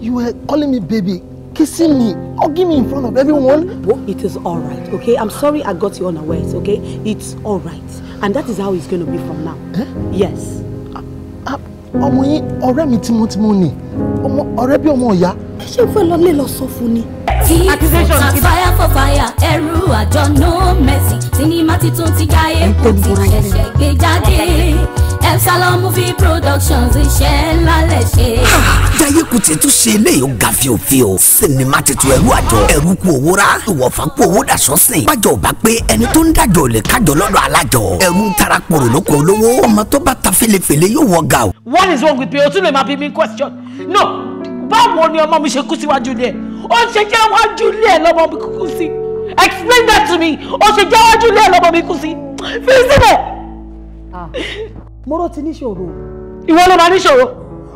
You were calling me baby, kissing me, hugging me in front of everyone. Well, it is all right, okay? I'm sorry I got you unawares, okay? It's all right. And that is how it's going to be from now. Eh? Yes. Ọmọ yín ọ̀rẹ́ mi tímọ́tímọ́ ni, ọmọ ọ̀rẹ́ bí ọmọ ìyá. Ṣé o fẹ́ lọ lé lọ sọ fún ni? Accusation fire for fire, ẹrú àjọ no mercy. Sinimá titun ti Jaiye Kuti ṣẹ̀ṣẹ̀ gbé jáde. Epsilon Movie Productions iṣẹ́ ńlá lẹ̀ ṣe. Jaiye Kuti tún ṣe eléyìí ó ga fíofío. Sinimá titun ẹrú àjọ ẹrú kú owó rà ìwọ̀fà kú owó daṣọ sìn. Bájọ ò bá pé ẹni tó ń dájọ́ ò lè kájọ lọ́dọ̀ alájọ. Ẹrú ń tara pòrò lóko olówó. Ọmọ tó bá ta felefele yóò wọ ga o. What is wrong with me? O tún lè máa bí mi question. No, báwo ni ọmọ mi ṣe kú síwájú ilé ẹ̀? Ó ṣe jẹ́ wájú ilé ẹ̀ lọ́mọ mi kú sí. Explain that to me. Ó ṣe jẹ́ wájú ilé ẹ̀ lọ́mọ mi kú sí. Fi sílẹ̀. Mọ́rọ́ ti níṣòro. Ìwọ ló máa níṣòro.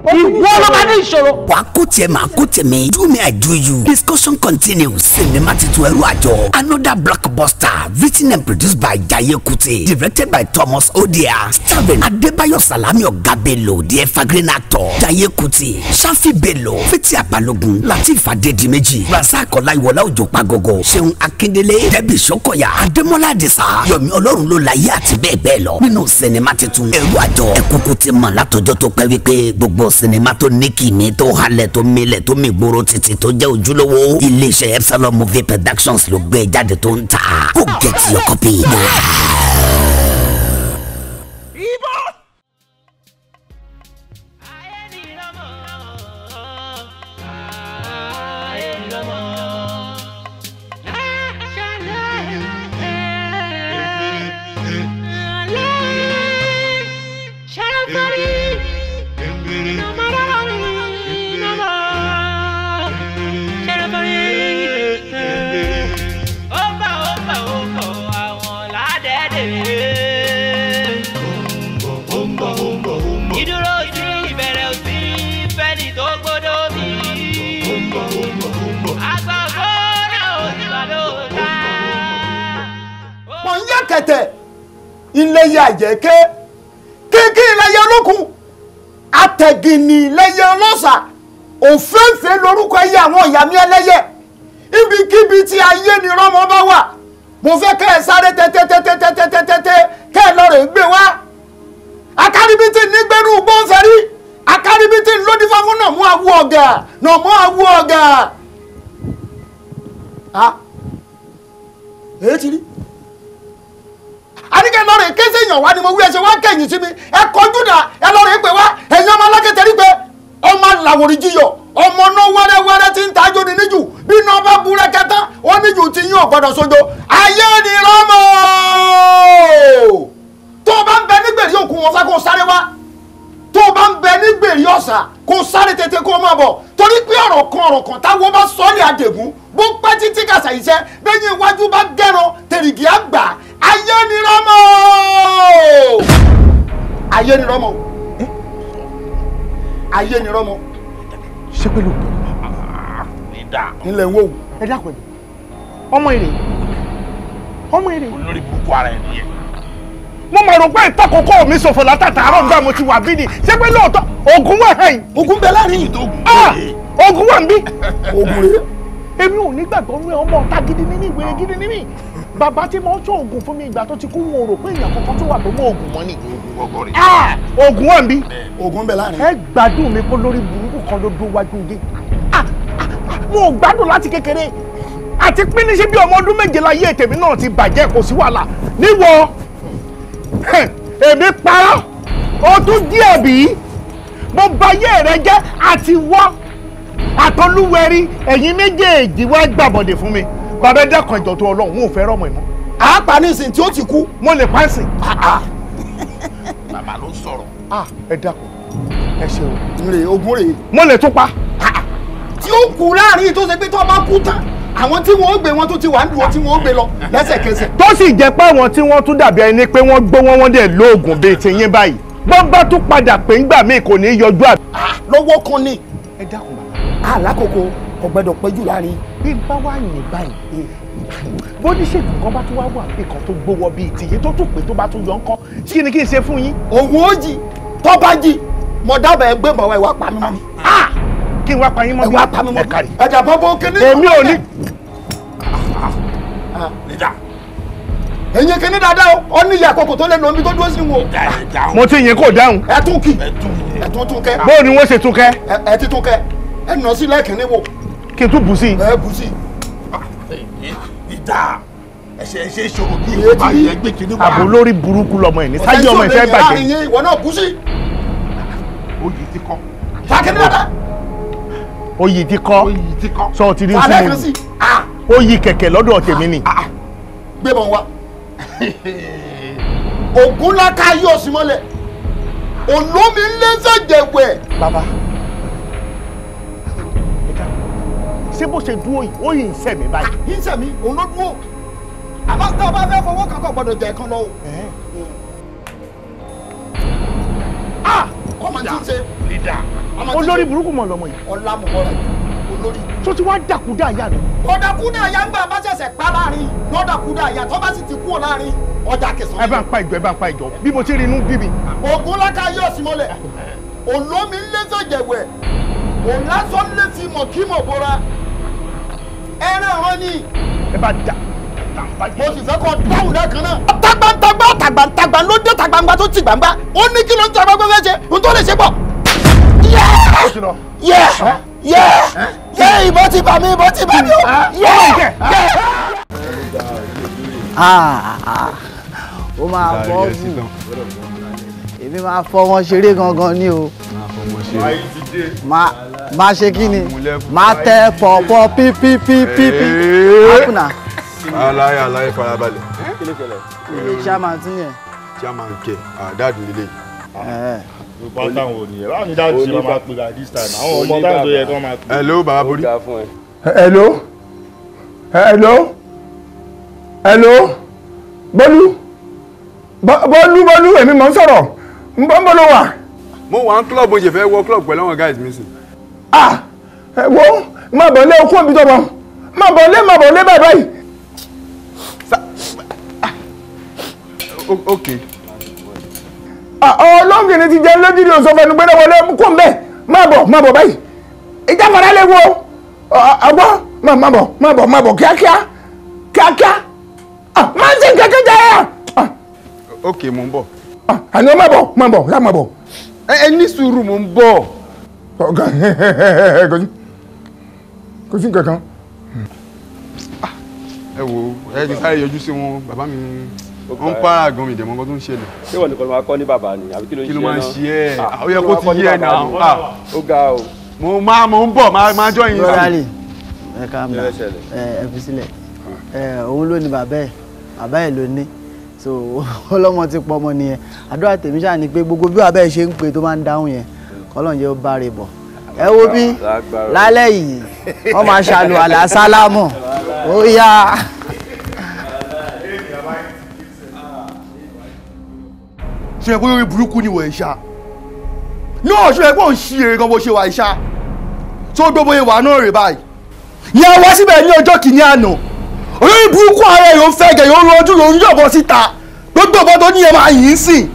Ìwọ ló máa ní ìṣòro. Wà á kó tiẹ̀ máa kó tèmi. Do me I do you. Discussion continues. Sinimá titun ẹrú àjọ. Another blockbuster written and produced by Jaiye Kuti. Directed by Thomas Odia. Starring Adebayo Salami Ọ̀gá Bello, the evergreen actor. Jaiye Kuti, Shafi Bello, Fathia Balogun, Lateef Adedimeji, Razak Ọláyíwọlá Òjò Pagogo, Ṣeun Akíndélé, Debbie Shokoya, Adémọ́lá Àdìsá, Yomi Ọlọ́run ló láyé àti bẹ́ẹ̀ bẹ́ẹ̀ lọ. Nínú sinimá titun ẹrú àjọ. Ẹ̀kúkú ti mọ̀ látọjọ́ tó pẹ́ wípé gbogbo sinimá tó ní kìmí tó halẹ̀ tó milẹ̀ tó mìgboro títí tó jẹ́ ojúlówó. Iléeṣẹ́ Epsilon Movie Productions ló gbé jáde tó ń tà. Go get your copy now. Ilẹ̀yẹ àjẹkẹ́ kíkí ilẹ̀yẹ olókun àtẹ̀gìnì ilẹ̀yẹ ọlọ́sà òféèfé lórúkọ ẹyẹ àwọn ìyá mi ẹlẹ́yẹ ibikíbi tí ayé ni rọ́mọ bá wà mo fẹ́ kẹ́ ẹ sáré tẹ́tẹ́tẹ́tẹ́tẹ́tẹ́tẹ́ kẹ́ ẹ lọ́ọ́ rẹ̀ gbé wá akáribítì nígbẹ́rú gbọ́nfẹ́rí akáribítì lódìfá fún nàmú awú ọ̀gà nàmú awú ọ̀gà. Èyí ti rí àníkẹ́ lọ́rẹ̀ kése èèyàn wá ni mo wí ẹsẹ̀ wá kẹ̀yìn sí mi ẹ kọjú dà ẹ lọ́rẹ̀ pé wá ẹ̀yin ọmọ alákẹ́tẹ̀ rí pé ọmọ làwòrì jiyọ̀ ọmọ náà wẹ́rẹ́wẹ́rẹ́ tí ń tajó ni níjù bí iná bá búrẹ́kẹ́ tán ó níjù tí yín ò gbọ́dọ̀ sojo ayé ni rọ́mọ. Tó o bá ń bẹ nígbèrè òkun wọn fẹ́ kó o sáré wá tó o bá ń bẹ nígbèrè ọ̀sà kó o sáré tètè kó o máa bọ̀ torí pé ọ̀rọ̀ kan táwọn bá sọ́ọ̀lì àdègún bó pẹ́ títí kàṣà iṣẹ́ bẹ́yìn iwájú bá gẹ̀rọ tèrìgì àgbà ayé ni rọ́mọ ayé ni rọ́mọ ayé ni rọ́mọ. Ṣé pẹ̀lú nílẹ̀ ń wò. Ẹ dákun ẹ̀ ọmọ èrè ọmọ èrè. Olórí burúkú ara ẹ nìyẹn. Mo máa rò pé ìtàkùnkọ́ mi ṣòfò látàtàárọ̀ nígbà mo ti wà bí ni ṣé pé lóòótọ́ oògùn wà hẹ́yìn. Oògùn bẹ láàrin oògùn wà ń bí. Oògùn rèé. Èmi ò ní gbàgbọ́ ní ọmọ ọ̀tá gidi ní ìwé gidi ní mi. Bàbá tí mo ń sọ oògùn fún mi ìgbà tó ti kú wọn ò rò pé èèyàn kankan tó wà tó mọ oògùn mọ́ ni. Oògùn wà ń bí. Oògùn bẹ láàrin. Ẹ gbádùn mi kó lórí burúkú kan ló dún wájú yé. Mo ò gbádùn láti kékeré. Àti pín ní ṣe bí ọmọ ọdún méje láyé tèmi náà ti bàjẹ́ kò sí wàhálà. Níwọ̀ èmi parọ́ o tún díẹ̀ bí mo bà ayé rẹ jẹ́ àti wọ́ àtọlúwẹ̀rí ẹ̀yin méjèèjì wá gbàbọ̀dẹ̀ fún mi bàbá dẹ́kun ìjọ tó Ọlọ́run ò fẹ́ rọ́mọ ìmọ̀. Àápa nísìn tí ó ti kú. Mo lè pa ẹ̀sìn. Bàbá ló sọ̀rọ̀. Ẹ dákun ẹ ṣe o. Nrè ogun rèé. Mo lè tún pa. Tí ó kú láàrin tó ṣe pé tó bá kú tán àwọn tí wọ́n gbé wọn tó ti wà ń dúró tí wọ́n gbé lọ lẹ́sẹ̀kẹsẹ̀. Tó sì jẹ́ pé àwọn tí wọ́n tún dàbí ẹni pé wọ́n gbó wọ́n wọ́n dẹ̀ lóògùn bíi tiyín báyìí Bọ́n bá tún padà pé ńgbà míì kò ní í yọjú àbí. Lọ́wọ́ kan ni. Ẹ dákun bàbá. Alákòókò kò gbẹdọ̀ pẹ́jù láàrin. Bí n bá wà yìn báyìí, bóníṣègùn kan bá tún wá wà pé kan tó gbówó bíi tìyẹ tó tún pé tó bá tún yọ ńkọ́, kí ni kí n ṣe fún yín? Òun ó jì, tó bá jì, mo dábàá ẹ gbé bọ̀wá ìwà pa mí mọ́ mi. Kí n wá pa yín mọ́ bí? Ẹ wá pa mí mọ́. Ẹ kárí. Ẹ̀dà bọ́bọ́ kíní. Èmi ò ní. Ẹ̀yin kíní dáadáa o, ó ní ìyá àkókò tó lè lọ omi tó dúró sí wọn. Mo ti yín kò dáhùn. Ẹ tún kì. Ẹ tún tún kẹ́. Bóò ni wọ́n ṣe tún kẹ́? Ẹ ti tún kẹ́. Ẹ nà sí lẹ́ẹ̀kínní wò. Kí n tún bù sí i. Ẹ bù sí i. Ìdá ẹsẹ̀ ẹsẹ̀ ìṣòro bí ìwà yẹn gbé kíní wá. Àbò lórí burúkú lọmọ ẹ̀ ní sáyé ọmọ ìfẹ́ bàjẹ́. Ìwọ náà bù sí. Oyè ti kọ́. Fàkínní dáadáa. Oyè ti kọ́. Oyè ti kọ́. Sọ ti rí sí mi. Oyè kẹ̀kẹ́ lọ́dọ̀ tèmi ni. Gbé bọ̀ wá. Ògúnláka yóò sí mọ́lẹ̀. Olómi lẹ́sẹ̀ jẹ̀wẹ̀. Bàbá, ṣé bó ṣe dúró yìí, ó yìí ń sẹ̀mí báyìí? Yìí ń sẹ̀mí, òun ló dúró. Àmọ́ tó o bá fẹ́ fọwọ́ kankan gbọ́dọ̀ jẹ̀ kan lọ o. Kọ́mọ tí ń ṣe. Olórí burúkú mọ̀ lọ́mọ yìí. Ọlá mọ̀ mọ́ra jù olórí. Tó ti wá dàkúdà àyà mi. Ọ̀dàkúdà àyà ń gbà bá ṣẹ̀ṣẹ̀ pa láàrin. Lọ́dàkúdà àyà tó bá sì ti kúrò láàrin ọjà kẹsàn-án. Ẹ bá ń pa ìjọ, ẹ bá ń pa ìjọ. Bí mo ti rí inú bí mi. Ògúnláka yóò sí mọ́lẹ̀. Olómi lẹ́sẹ̀ jẹ̀wẹ̀. Òlásán lè fi mọ̀ kí mọ̀ bora. Ẹran ọ̀rọ̀ ni. Ẹ bá dà. Mo sì fẹ́ kọ́ dáhùn lẹ́ẹ̀kan náà. Tagbantagba tàgbàntagbà ló dé tàgbàǹgbà tó ti gbàǹgbà. Ó ní kí ló ń tagbàǹgbà fẹ́ ṣe, n tó lè ṣe pọ̀. Yẹ́ yẹ́ yẹ́ ìbọn ti bà mí, ìbọn ti bà mí o. Yẹ́ yẹ́. Ó máa fọ́ bù. Èmi máa fọ́ wọn ṣeré gangan ni o. Máa ṣe kí ni? Máa tẹ pọ̀pọ̀ pípípípí. Ápùnà. Aláyé aláyé farabalẹ̀. Chairman tún yẹn. Chairman kẹ, àdáàdì lélẹ̀. Báwo ni báwo ni dáàdì ṣe máa pè by this time? Àwọn ọmọ táwọn tó yẹ kán máa pè. Hello bàbá Borí. Hello. Hello. Hello. Bólú. Bólú Bólú èmi mò ń sọ̀rọ̀. Ń bọ́ ń bọ́ ló wà. Mo wà ń club, mo ṣe fẹ́ wọ club pẹ̀lú àwọn guys mi sìn. Ah! Wo má bọ̀ lé okú òbí tó bọ̀. Má bọ̀ lé má bọ̀ lé báyìí báyìí. Okay. Ọlọ́ngìnì ti jẹ́ lójúdi òsọ fẹnu gbẹ́dọ̀ wọlé kó ń bẹ̀ má bọ̀ báyìí. Ìjáfara lè wo ọgbọ́n má bọ̀ má bọ̀ má bọ̀ kíákíá kíákíá. Má ń sìn kẹ́kẹ́ jẹ́ ẹ̀. Ok, mo ń bọ̀. Àní má bọ̀ má bọ̀ yá má bọ̀. Ẹ ní sùúrù, mo ń bọ̀. Kò sí nǹkan kan. Ẹ wo ẹ ti sáré yọjú sí wọn, bàbá mi wọ́n ń para gan mi dẹ̀mọ́ nǹkan tó ń ṣẹlẹ̀. Ṣé wọ́n nìkan ló máa kọ́ ní bàbá ni àbí kí ló ń ṣe náà? Kí ló máa ń ṣe ẹ́? Ó yẹ kó ti yé ẹ náà. Ó ga o. Mo máa mo ń bọ̀ máa jọ yín. Lọ́rálì ẹ calm down, ẹ fi sílẹ̀. Òun ló ní bàbá ẹ̀, bàbá ẹ̀ ló ní. So ọlọ́mọ ti pọ̀ ọmọ nìyẹn. Àdúrà tèmi ṣáà ni pé gbogbo bí bàbá ẹ̀ ṣe ń pè tó máa ń dáhùn yẹn, kọ́lọ́n jẹ́ ó bá rè bọ̀. Ẹ wo bí lálẹ́ yìí wọ́n máa ṣàlùwàlà sálámù. Ó yá. Ṣe kó lórí burúkú ni wọ̀ ìṣá náà ṣe kó ń ṣí eré gan bó ṣe wà ìṣá tó gbogbo ìwà náà rè báyìí. Ìyá wá síbẹ̀ ní ọjọ́ kìíní àná, olórí burúkú ara ẹ̀ yóò fẹ́ gẹ̀ yóò rọjú lòún yọ̀bọ síta, gbogbo ọ̀bọ tó ní ẹ máa yìn sìn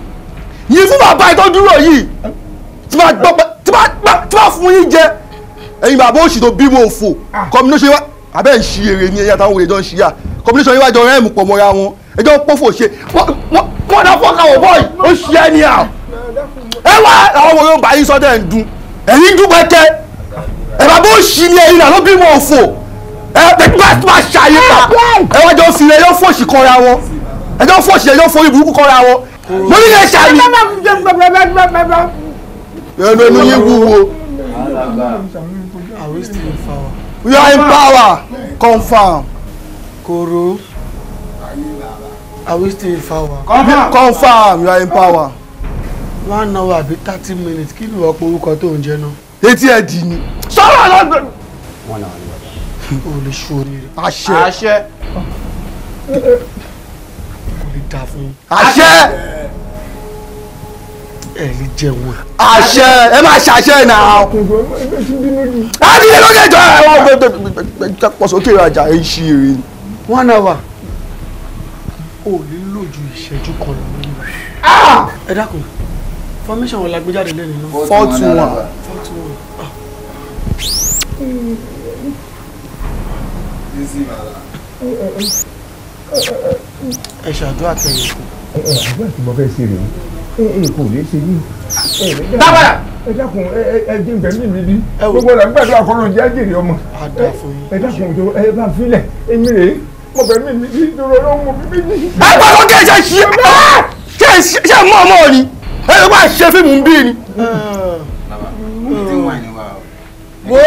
yìn fún bàbá ẹ̀ tó dúró yìí tí máa fún yín jẹ. Ẹ̀yin bàbá òṣì tó bímọ òfò combination wa abẹ́ ń ṣí eré ní ẹ̀yà táwọn òye jọ ń ṣí yà combination yín wájọ rẹ́ẹ̀mù pọ̀ mọ́ra wọn ẹjọ́ pọ́fò ṣe wọ́n dá fọ́ọ̀kà wọ̀ bọ́ọ̀yì ó ṣe é ní à. Ẹ wá àwọn wo ló ń bá yín sọ́dọ̀ ẹ̀ ń dun ẹ̀yin ń dún pẹ́kẹ́ ẹ̀ bàbá òṣì ni ẹ̀yin náà ló bímọ òfò ẹ bá máa ṣàyè pa ẹ wá jọ fi ẹjọ́ fòṣì kọra wọn ẹjọ́ fòṣì ẹjọ́ forí burúkú kọra wọn mo ní lè ṣàyè. Ẹnu ẹnu yín wúwo. Are we still in power? We are in power. Confirm. Koro. Are we still in power? Confirm. Confirm. You are in power. 1 hour àbí 30 minutes kí ni wọ́n pe orúkọ tó ń jẹ náà? Etí ẹ̀ dì ní. Sọ́rọ̀ lọ́gbọ̀n. 1 hour ni bàbá. O lè ṣu oríire. Àṣẹ. Àṣẹ. Kò lè dà fún yín. Àṣẹ. Ẹ ní jẹun ẹ. Àṣẹ ẹ máa ṣàṣẹ náà. Àti ẹ lókè jọ ẹ wọ́n gbẹ pọ̀ sókè ìrajà ẹ ń ṣí eré ni. 1 hour. O ní lò ju ìṣẹ́jú kan lọ lórí rẹ̀. Ẹ dákun, formation wo la gbé jáde lẹ́nu náà? 4-2-1. 4-2-1. Ẹ ṣàdúrà kẹyìn kù. Àdúrà tí mo fẹ́ ṣe rèé, ẹ kò lè ṣe yìí. Dábàrà. Ẹ dákun, ẹ jẹ́ nfẹ̀ mí mi bí. Gbogbo ọ̀la gbàdúrà kọ́nà jẹ́ àjèrè ọmọ. Ẹ dákun ẹ bá filẹ̀ èmi rèé mo fẹ́ mí mi bí dúró lóhùn mi bí. Ẹ gbọ́dọ̀ kí ẹ ṣe ṣe ṣe mọ́ ọmọ ni ẹ ló bá ṣe fíìmù ń bí ni. Wo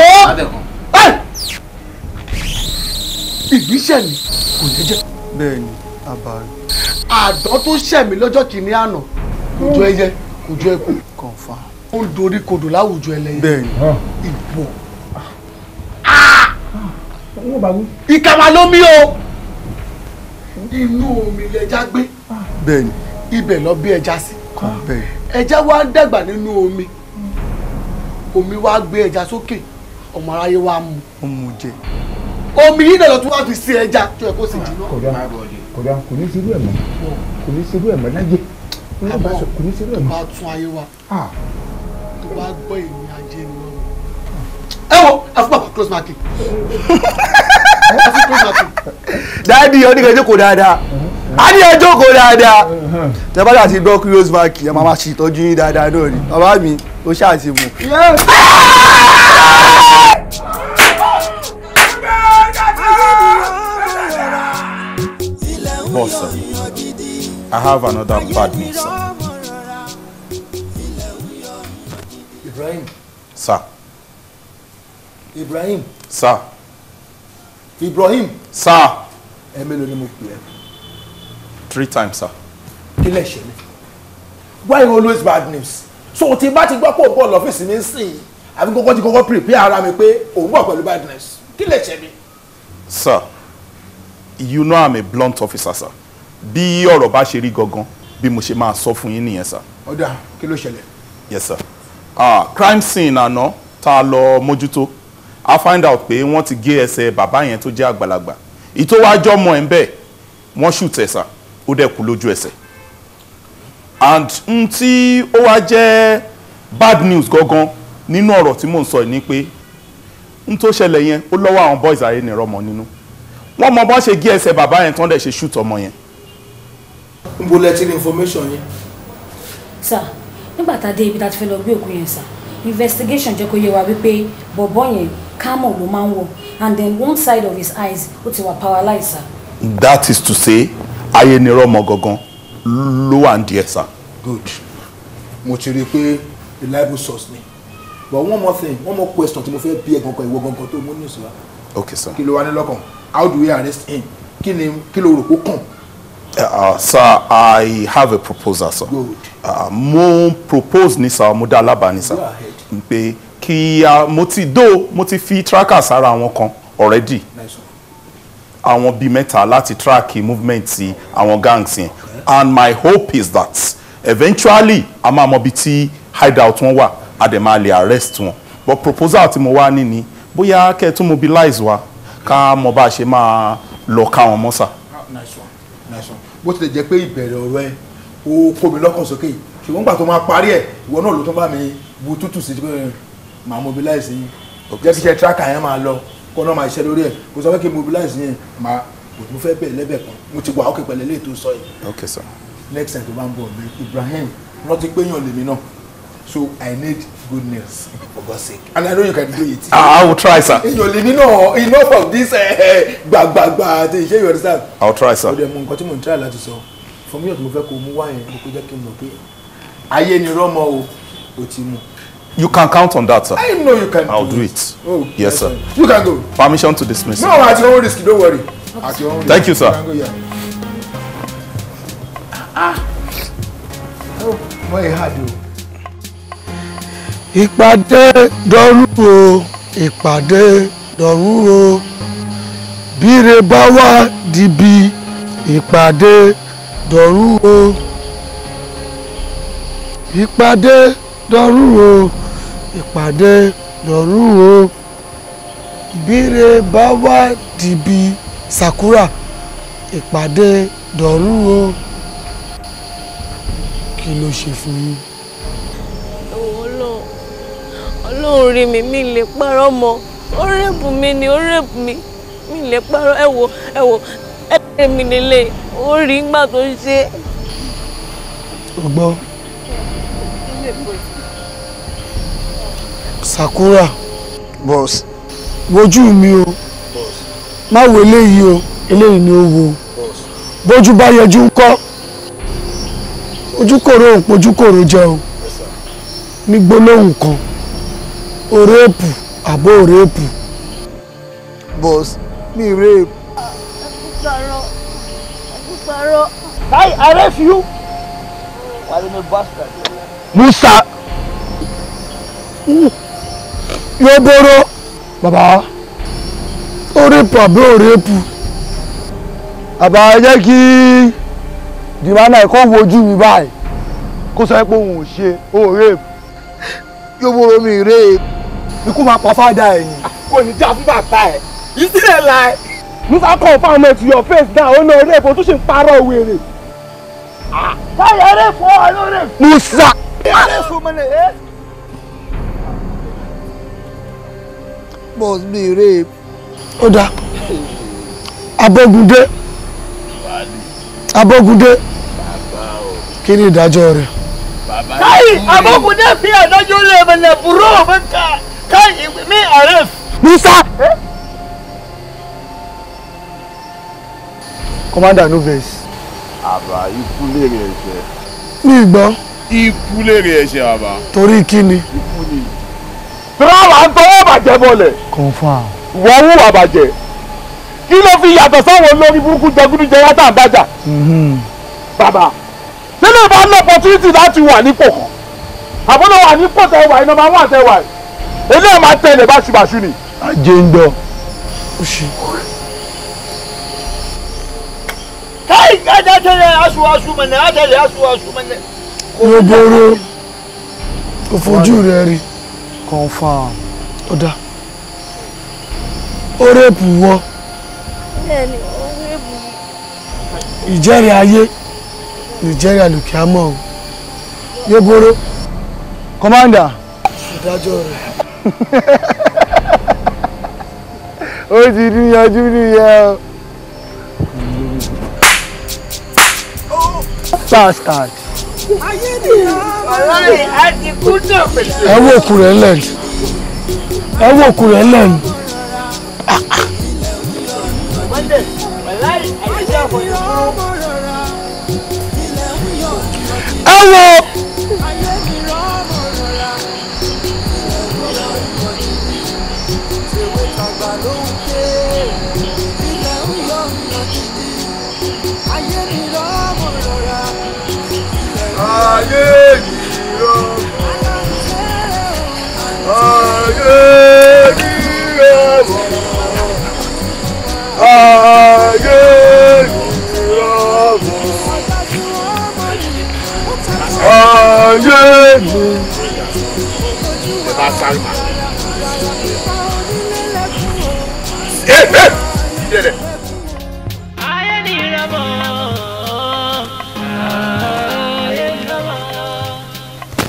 ìgbésẹ̀ mi kò ní jẹ́. Bẹ́ẹ̀ni, àbàrò. Àdán tó ṣẹ̀ mí lọ́jọ́ kìíní àná kò jọ ẹyẹ, kò jọ ẹkù. Confirm. Ó ń dorí kodò láwùjọ ẹlẹ́yẹ. Bẹ́ẹ̀ni. Ìbò. Ìkà máa ló mí o. Inú omi lẹja gbé. Bẹ́ẹ̀ni. Ibẹ̀ lọ bí ẹja sí. Bẹ́ẹ̀ni. Ẹja wá ń dàgbà nínú omi. Omi wá gbé ẹja sókè. Ọmọ aráyé wá mú. Ó mú jẹ. Omi yìí náà lọ tún wá fi sí ẹja tó yẹ kó sì jiná. Kódà kódà, kò ní ṣerú ẹ̀ mọ́, kò ní ṣerú ẹ̀ mọ́ láyé, kò ní ṣerú ẹ̀ mọ́. Tó bá tún ayé wa, tó bá gbọ́ èmi ajé ni wọ́n. Ẹ wo ẹ fún bàbá close marking. Ẹ fún close marking. Daddy, oníkan jókòó dáadáa, a ní ẹ jókòó dáadáa. Tẹ bá dà ti gbọ́ close marking, ẹ máa ma ṣètọ́jú yín dáadáa náà ni. Bàbá mi, ó ṣáà ti mú. Boss, sir, I have another bad news, sir. Ibrahim. Sir. Ibrahim. Sir. Ibrahim. Sir. Ẹ mélòó ni mo pè ẹ́? 3 times, sir. Kí lẹ ṣe ni? Why always bad news? So tí bá ti gbọ́ pé òun bọ̀ lọ́fíìsì mi ń sìn, àfi kọ́kọ́ ti kọ́kọ́ prepare ara mi pé òun bọ̀ pẹ̀lú bad news. Kí lẹ ṣe ni? Sir, you know I'm a blunt officer, sir. Bí ọ̀rọ̀ bá ṣe rí gangan, bí mo ṣe máa sọ fún yín nìyẹn, sir. Ó dáa, kí ló ṣẹlẹ̀? Yes, sir. Crime scene àná tá a lọ mójútó, a find out pé wọ́n ti gé ẹsẹ̀ bàbá yẹn tó jẹ́ àgbàlagbà. Ìtòwájọ́ ọmọ ẹ̀ ń bẹ̀, wọ́n shoot ẹ̀, sir. Ó dẹ̀ kú lójú ẹsẹ̀. And n tí ó wá jẹ́ bad news gangan nínú ọ̀rọ̀ tí mò ń sọ yìí ni pé n tó ṣẹlẹ̀ yẹn ó lọ́wọ́ àwọn boys ayé nìrọ̀mọ́ nínú. Wọ́n mọ bọ́n ṣe gé ẹsẹ̀ bàbá yẹn tán dẹ̀ ṣe shoot ọmọ yẹn. N bo lẹ ti ní information yẹn. Sir, nígbà tá a dé ibi tá a ti fẹ́ lọ gbé òkú yẹn, sir, investigation jẹ́ kó yé wa wípé bọ̀bọ́ yẹn kámọ̀ ló máa ń wọ̀, and then one side of his eyes ó ti wà paralyzed, sir. That is to say, ayé nìrọ̀mọ́ gangan ló wà ń di ẹ̀, sir. Good. Mo ti rí i pé reliable source ni. But one more thing, one more question tí mo fẹ́ bí ẹ gangan, ìwọ gangan tó mú news wa. Okay, sir. Kí ló wà ní lọ́kàn? How do we arrest him? Kí ni kí ló rò kó kàn? Sir, I have a proposal, sir. Good. Mo propose ni, sir, mo dá lábàá ni, sir. Go ahead. Pé kí mo ti mo ti fi tracker sára àwọn kan already. Nice one. Àwọn bíi mẹ́ta láti track movement ti àwọn gangs yẹn. And my hope is that eventually a máa mọ ibi tí hideout wọn wà, a dẹ̀ máa lè arrest wọn. But proposal tí mo wá ní ni bóyá kẹ́ ẹ tún mobilize wa ká mọ bá a ṣe máa lọ ká wọn mọ́, sir. Nice one, nice one. Bó tilẹ̀ jẹ́ pé ìbẹ̀rẹ̀ ọ̀rọ̀ ẹ ó kó mi lọ́kàn sókè, ṣùgbọ́n gbà tó máa parí ẹ̀, ìwọ náà ló tún bá mi bu tútù sí pé màá mobilize yín. Jẹ́ kí iṣẹ́ tracker yẹn máa lọ, kó náà máa ṣiṣẹ́ lórí ẹ̀. Kò sọ pé kí n mobilize yẹn, màá mo fẹ́ bẹ̀ lẹ́bẹ̀ kan, mo ti wà ókè pẹ̀lẹ́ léè tó sọ yìí. Okay, sir. Next time tó bá ń bọ̀ mi, Ibrahim, rántí pé yàn lèmi náà. So I need good news, for God's sake. And I know you can do it. I will try, sir. Èyàn lèmi náà, enough of this gbàgbàgbà àti ìṣe, you understand? I will try, sir. Ó dẹ̀ mọ nǹkan tí mò ń try láti sọ. Fún mi, ọ̀tún mo fẹ́ kó mú wá yẹn, mo kó jẹ́ kí n mọ̀ pé ayé ni rọ́mọ o, o ti mú. You can count on that, sir. I know you can. I'll do it. Oh, yes, sir. You can go. Permission to dismiss. No, at your own risk, don't worry. At your own risk. Thank you, sir. You can go, yeah. Ah. Oh, boy, hard o. Ìpàdé dọ̀rùn o, ìpàdé dọ̀rùn o, bíre bá wà dìbì, ìpàdé dọ̀rùn o. Ìpàdé dọ̀rùn o, ìpàdé dọ̀rùn o. Bíre bá wá dìbì Sakura, ìpàdé dọ̀rùn o. Kí ló ṣe fún yín? Ọlọ́run rí mi, mi lè parọ́ mọ́. Ó rèpù mi ni, ó rèpù mi. Mi lè parọ́, ẹ wò, ẹ wò, ẹ mi lélẹ̀, ó rí nígbà tó ń ṣe. O gbọ́. Sakura. Boss. Wojú mi o. Má wo eléyìí o, eléyìí ni ó wo. Bójú bá yẹjú ń kọ́. Ojúkòrò ò pojúkòrò jẹ o. Ní gbólóhùn kan, o réèpù àbó o réèpù. Boss, mi réèpù. Ẹ kú parọ́. Kai, I rape you. Why you bastard? Musa. Yóò bóró. Bàbá, ó réèpù àbó o réèpù. Bàbá, ẹ jẹ́ kí dìmánà ẹ̀kọ́ wojú mi báyìí kó sọ pé òun ò ṣe ó rape. Yóò bóró, mi rape. Ikú máa pa fáadà ẹ̀ ni. Kò ní já fún bàbá ẹ̀. You still dey lie. Musa confirm it to your face now. Ó ní rape, o tún ṣe ń parọ́ wèrè. Kai, I rape you, I no rape. Musa. I rape you, man. Eh? Boss, mi rape. Ó dáa. Abọ́gundé. Abọ́gundé. Kí ni ìdájọ́ rẹ̀? Kai, Abọ́gundé fi àdájọ́ lè mẹ́lẹ̀ búrò mẹ́ka. Kai, mi arrest. Musa. Commander, no vex. Àbá, ikú lèrè ẹ̀ṣẹ̀. Mi gbọ́. Ikú lèrè ẹ̀ṣẹ̀ bàbá. Torí kí ni? Ikú ni. Tíráwà ń tọwọ́ bàjẹ́ bọ̀lẹ̀. Confirm. Wọ́n hùwà bàjẹ́. Kí ló fi yàtọ̀ sáwọn olórí burúkú jẹgúdújẹrá tá à ń bájà? Bàbá, sílẹ̀ bá ní opportunity láti wà nípò kan. Àbúrò wà nípò tẹ wà iná máa wà tẹ wà yìí. Eléyìí máa tẹ̀lé báṣubàṣu ni. Ajé ń dọ̀. Ó ṣe. Kai, ajá tẹ̀lé aṣọ aṣọ mẹ́lẹ̀, ajá tẹ̀lé aṣọ aṣọ mẹ́lẹ̀. Yóò bóró. Kò fojú rẹ̀ rí. Confirm. Ó dáa. Ó rèpù wọ. Bẹ́ẹ̀ni, ó rèpù mi. Ìjẹ́rìí ayé nìjẹ́rìí àlùkìámọ̀ o. Yóò bóró. Commander. Ìdájọ́ rẹ̀. Ó ti níyanjú nìyẹn o. Bastard. Ẹ wo òkú rẹ̀ lẹ́nu. Ẹ wo òkú rẹ̀ lẹ́nu. Ẹ wo. Ayé mi rọ̀bọ̀, ayé mi rọ̀bọ̀, ayé mi rọ̀bọ̀, ayé mi. Ẹ bá sáré ma. Ẹ ẹ díẹ̀ dẹ̀. Ayé ni rọ̀bọ̀.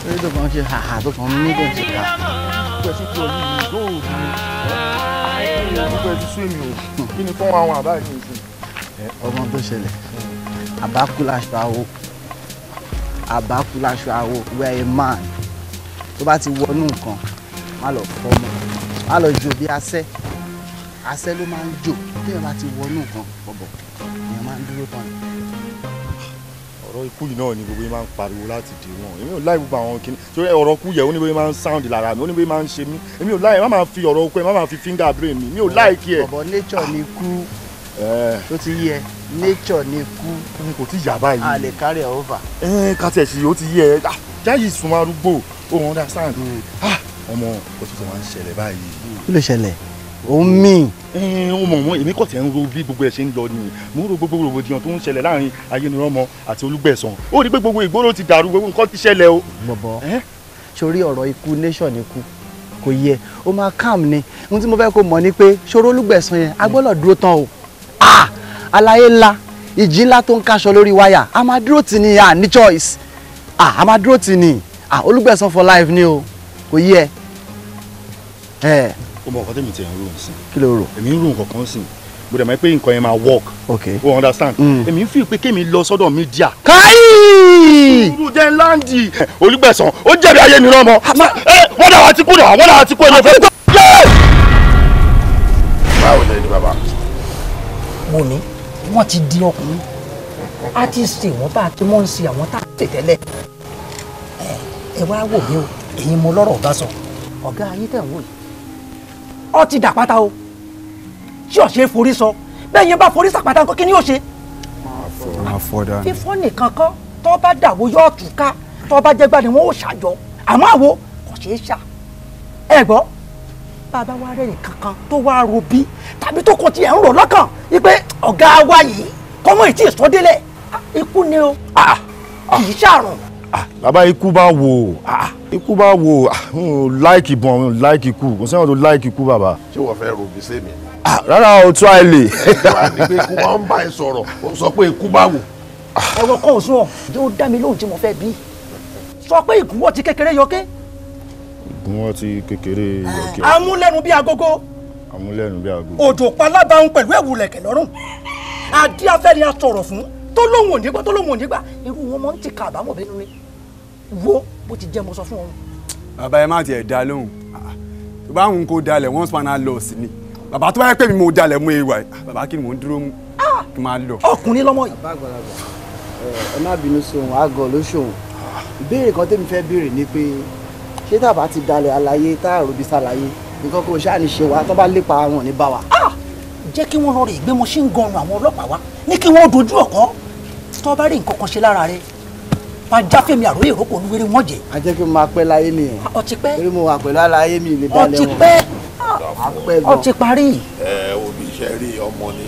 Orí tó kàn ń ṣe hàhà tó kàn ń mí tó ń ṣe kà. Kí ni fún àwọn àbá yìí nìsín? Ọmọ tó ṣẹlẹ̀, àbákú láṣọ àwo, àbákú láṣọ àwo, we are a man. Tó bá ti wọnú nǹkan, má lọ fọmọ, má lọ jò bí asẹ́. Asẹ́ ló máa ń jò, téèyàn bá ti wọnú nǹkan bọ̀bọ̀, èèyàn máa ń dúró tán ni. Ọ̀rọ̀ ikú yìí náà ni gbogbo yín máa ń pariwo láti dè wọ́n. Èmi ò láì gbogbo àwọn kìíní. Torí ọ̀rọ̀ kú yẹ, ó ní bóyá máa ń sound lára mi, ó ní bóyá máa ń ṣe mí. Èmi ò láì, má máa fi ọ̀rọ̀ okú ẹ, má máa fi finger brain mi. Mi ò láì kí ẹ. Bọ̀bọ̀, nature ni kú. Tó ti yẹ, nature ni kú. Kò tí yà báyìí. A lè carry over. Ẹ ká tiẹ̀ ṣe, ó ti yẹ ẹ. Jáyì sun arúgbó, ó understand. Ọmọ, ó tún ti máa ń ṣẹlẹ̀ báyìí. Kí ló ṣẹlẹ̀? Ó ń mì. Ó mọ̀ wọ́n, èmi kò tẹ̀ ń ro bí gbogbo ẹ̀ ṣe ń lọ ni. Mo ń ro gbogbo rògbòdìyàn tó ń ṣẹlẹ̀ láàrin Ayénirọ́mọ àti Olúgbẹ̀san. Ó rí pé gbogbo ìgboro ti dàrú, gbogbo nǹkan ti ṣẹlẹ̀ o. Bọ̀bọ̀, sórí ọ̀rọ̀ ikú nation ikú kò yẹ, ó máa calm ni. Ohun tí mo fẹ́ kó mọ̀ ni pé ṣòro Olúgbẹ̀san yẹn a gbọ́dọ̀ dúró tán o. Aláyé ńlá, ìjì ńlá tó ń kaṣọ lórí wáyà, a máa dúró tì ní, à ní choice, a máa dúró tì ní. Olúgbẹ̀san for life ni o, kò yẹ. Ó mọ nǹkan tẹ́mi ti ẹ̀ ń rò sí. Kí ló rò? Èmi ń rò nǹkan kan sí, mo dẹ̀ mọ̀ pé nǹkan yẹn máa work. Ok. O understand? Èmi ń fi pé kémi lọ sọ́dọ̀ media. Káyì! Sùúrù jẹ́ láǹdì. Olúgbẹ̀san ó jẹ̀bi Ayénirọ́mọ. Wọ́n dà wá ti kú náà, wọ́n dà wá ti kú ẹni fẹ́. Báwo lẹ ní bàbá? Mo ní wọ́n ti di ọkùnrin, a ti ṣe wọ́n bá a ti mọ́ ń ṣe àwọn tá a ṣe tẹ́lẹ̀. Ẹ wá wò mí o, èyí mo lọ́rọ̀ ọ̀gá sọ. Ọ̀gá ayé tẹ̀ ń wò yìí, ọ ti dàpátá o, tí ọ̀ṣẹ́ forí sọ, bẹ́ẹ̀ yẹn bá forí sàpátá nǹkan kí ni yóò ṣe? Fífọ́ nìkan kọ́, tó bá dàwó yóò tù ká, tó bá jẹ́gbá ni wọ́n ó ṣàjọ, àmọ́ àwo kò ṣeé ṣà. Ẹ gbọ́, bàbá wa rẹ̀ nìkan kan tó wá ro bí tàbí tó kàn tiẹ̀ ń rò lọ́kàn wípé ọ̀gá wa yìí kọ́mọ ìtì ìsọdélẹ̀, ikú ni o, kì í ṣàrùn. Bàbá, ikú bá wò, ikú bá wò, láìkì bọ̀n, láìkì kú, kò sẹ́wọ̀n tó láìkì kú bàbá. Ṣé wọ́n fẹ́ robi sí mi? Rárá o, tún àìlè. Wà ní pé ikú wa ń bá ẹ sọ̀rọ̀, ó sọ pé ikú bá wò. Ẹ̀rọ kan ò sún ọ̀, ó dá mi lóhùn tí mo fẹ́ bí. Sọ pé ìgúnwọ́ ti kékeré yọké. Ìgúnwọ́ ti kékeré yọké. Amúlẹ́nu bí agogo. Amúlẹ́nu bí agogo. Òjò palábàáhùn pẹ̀lú ẹ̀wùlẹ̀kẹ̀ lọ́rùn. Adíafẹ́ ni a sọ̀rọ̀ fún, tó lóhùn òní gbọ́, tó lóhùn òní gbà, irú wọn mọ̀ ń tìka àbámọ̀ bẹ́nu ni. Wo bó ti jẹ́ mo sọ fún ọ. Bàbá, ẹ má tiẹ̀ dá lóhùn, tó bá ń kó dalẹ̀ once final loss ni. Bàbá, tó bá yẹ pé mi mo dalẹ̀ mú ewa, bàbá, kí ni mò ń dúró mú kí n máa lọ. Ọkùnrin lọmọ yìí. Bàbá àgbàlagbà, ẹ má bínú sí òun, àgọ́ ló ṣòun. Ìbéèrè kan tẹ́mi fẹ́ béèrè ni pé ṣé tàbá ti dalẹ̀ àlàyé tá a ròbí sàlàyé nǹkan kò ṣáà ní ṣe wa, tó bá lépa wọn ní bá wa. Jẹ́ kí wọ́n lọ rè gbé machine gun àwọn ọlọ́pàá wa ní kí wọ́n dojú ọ̀kọ́, tó bá rí nǹkan kan ṣe lára rẹ̀ pàjáfẹ́mi àròyé ìrókò olúwere wọ́n jẹ́. A jẹ́ kí n máa pẹ́ láyé nìyẹn. Ọtí pẹ́. Torí mo wà pẹ̀lú àlàyé mi lè dalẹ̀ wọn. Ọtí pẹ́. Ọtí parí. Ẹ òbí iṣẹ́ rí ọmọ ní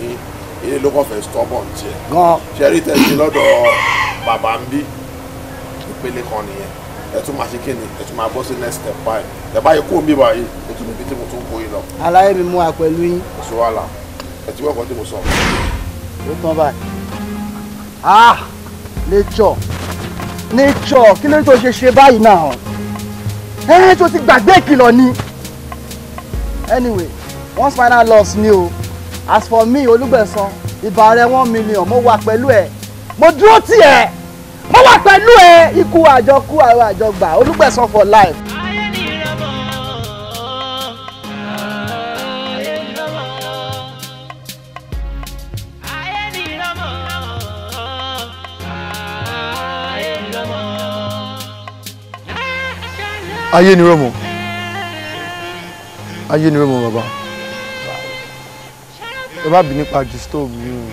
ilé ló kàn fẹ́ stubborn tiẹ̀. Gan. Ṣe rí tẹ̀sí lọ́dọ̀ bàbá ń bí ìpele kan nìyẹn. Ẹ tún máa ṣe kí ni? Ẹ tún máa bọ́ sí next step báyìí. Ẹ báyìí kó mi báyìí, ó tún níbi tí mo tún kó yín lọ. Àlàyé mi mú wa pẹ̀lú yín. Kò sí wàhálà. Ẹ ti wọ́kọ̀ tí mo sọ. Ó tán báyìí. Ah! Nature! Nature! Kí ló ń tó ṣe ṣe báyìí náà? Ẹ tó ti gbàgbé ìkìlọ̀ ni. Anyway, once final loss ni o. As for me, Olúgbẹ̀san, ìbà rẹ̀ 1 million, mo wà pẹ̀lú ẹ̀. Mo dúró tì ẹ́. Mo wà pẹ̀lú ẹ̀. Ikú àjọkú, àwọn àjọgbà. Olúgbẹ̀san for life. Ayénirọ́mọ, Ayénirọ́mọ, bàbá, ẹ má bí nípa disturb yín o.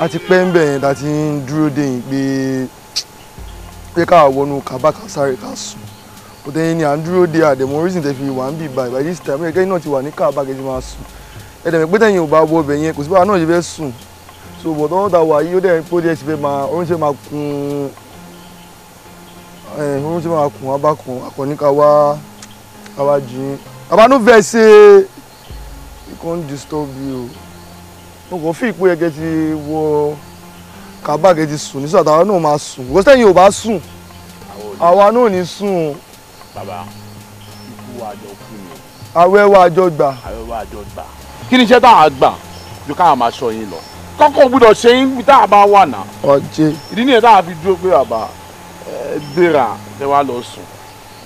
A ti pẹ́ ń bẹ̀ yẹn tá a ti ń dúró dé yín pé ká wọnú kábà ká sáré ká sùn, kò tẹ́yìn ni à ń dúró dé. Àdẹ̀mọ́ reason tẹ́ fi wà ń bì báyìí by this time, ẹ̀kẹ́ náà ti wà ní kábà kẹ́ ti máa sùn. Ẹ dẹ̀ mọ̀ pé tẹ̀yìn ò bá wọ ọbẹ̀ yẹn, kò sí báwa náà ṣe fẹ́ sùn. So bọ̀ tọ́wọ́ ta wà yìí, ó dẹ̀ pé ó dẹ̀ ti fẹ́ máa oorun ti fẹ́ máa kun, oorun ti máa kun abákan akọni ká wá jí yín. Bàbá, no vex say we can't disturb you. Mo kàn fi ìpò yẹ kẹ́ ti wọ kábà kẹ́ ti sùn nísìnyí, àtàwọn náà máa sùn. Kò sẹ́yìn ò bá sùn, àwa náà ò ní sùn. Bàbá, ikú wa àjọ kú ni. Àwẹ̀ wa àjọ gbà. Àwẹ̀ wa àjọ gbà. Kí ni iṣẹ́ táwọn àgbà ju káwọn máa sọ yín lọ? Kọ́kọ́ gbọ́dọ̀ ṣe yín bí táwọn bá wà náà. Ọjẹ́. Ìdí nìyẹn táwọn fi dúró pé bàbá ẹ gbéra ẹ wá lọ sùn.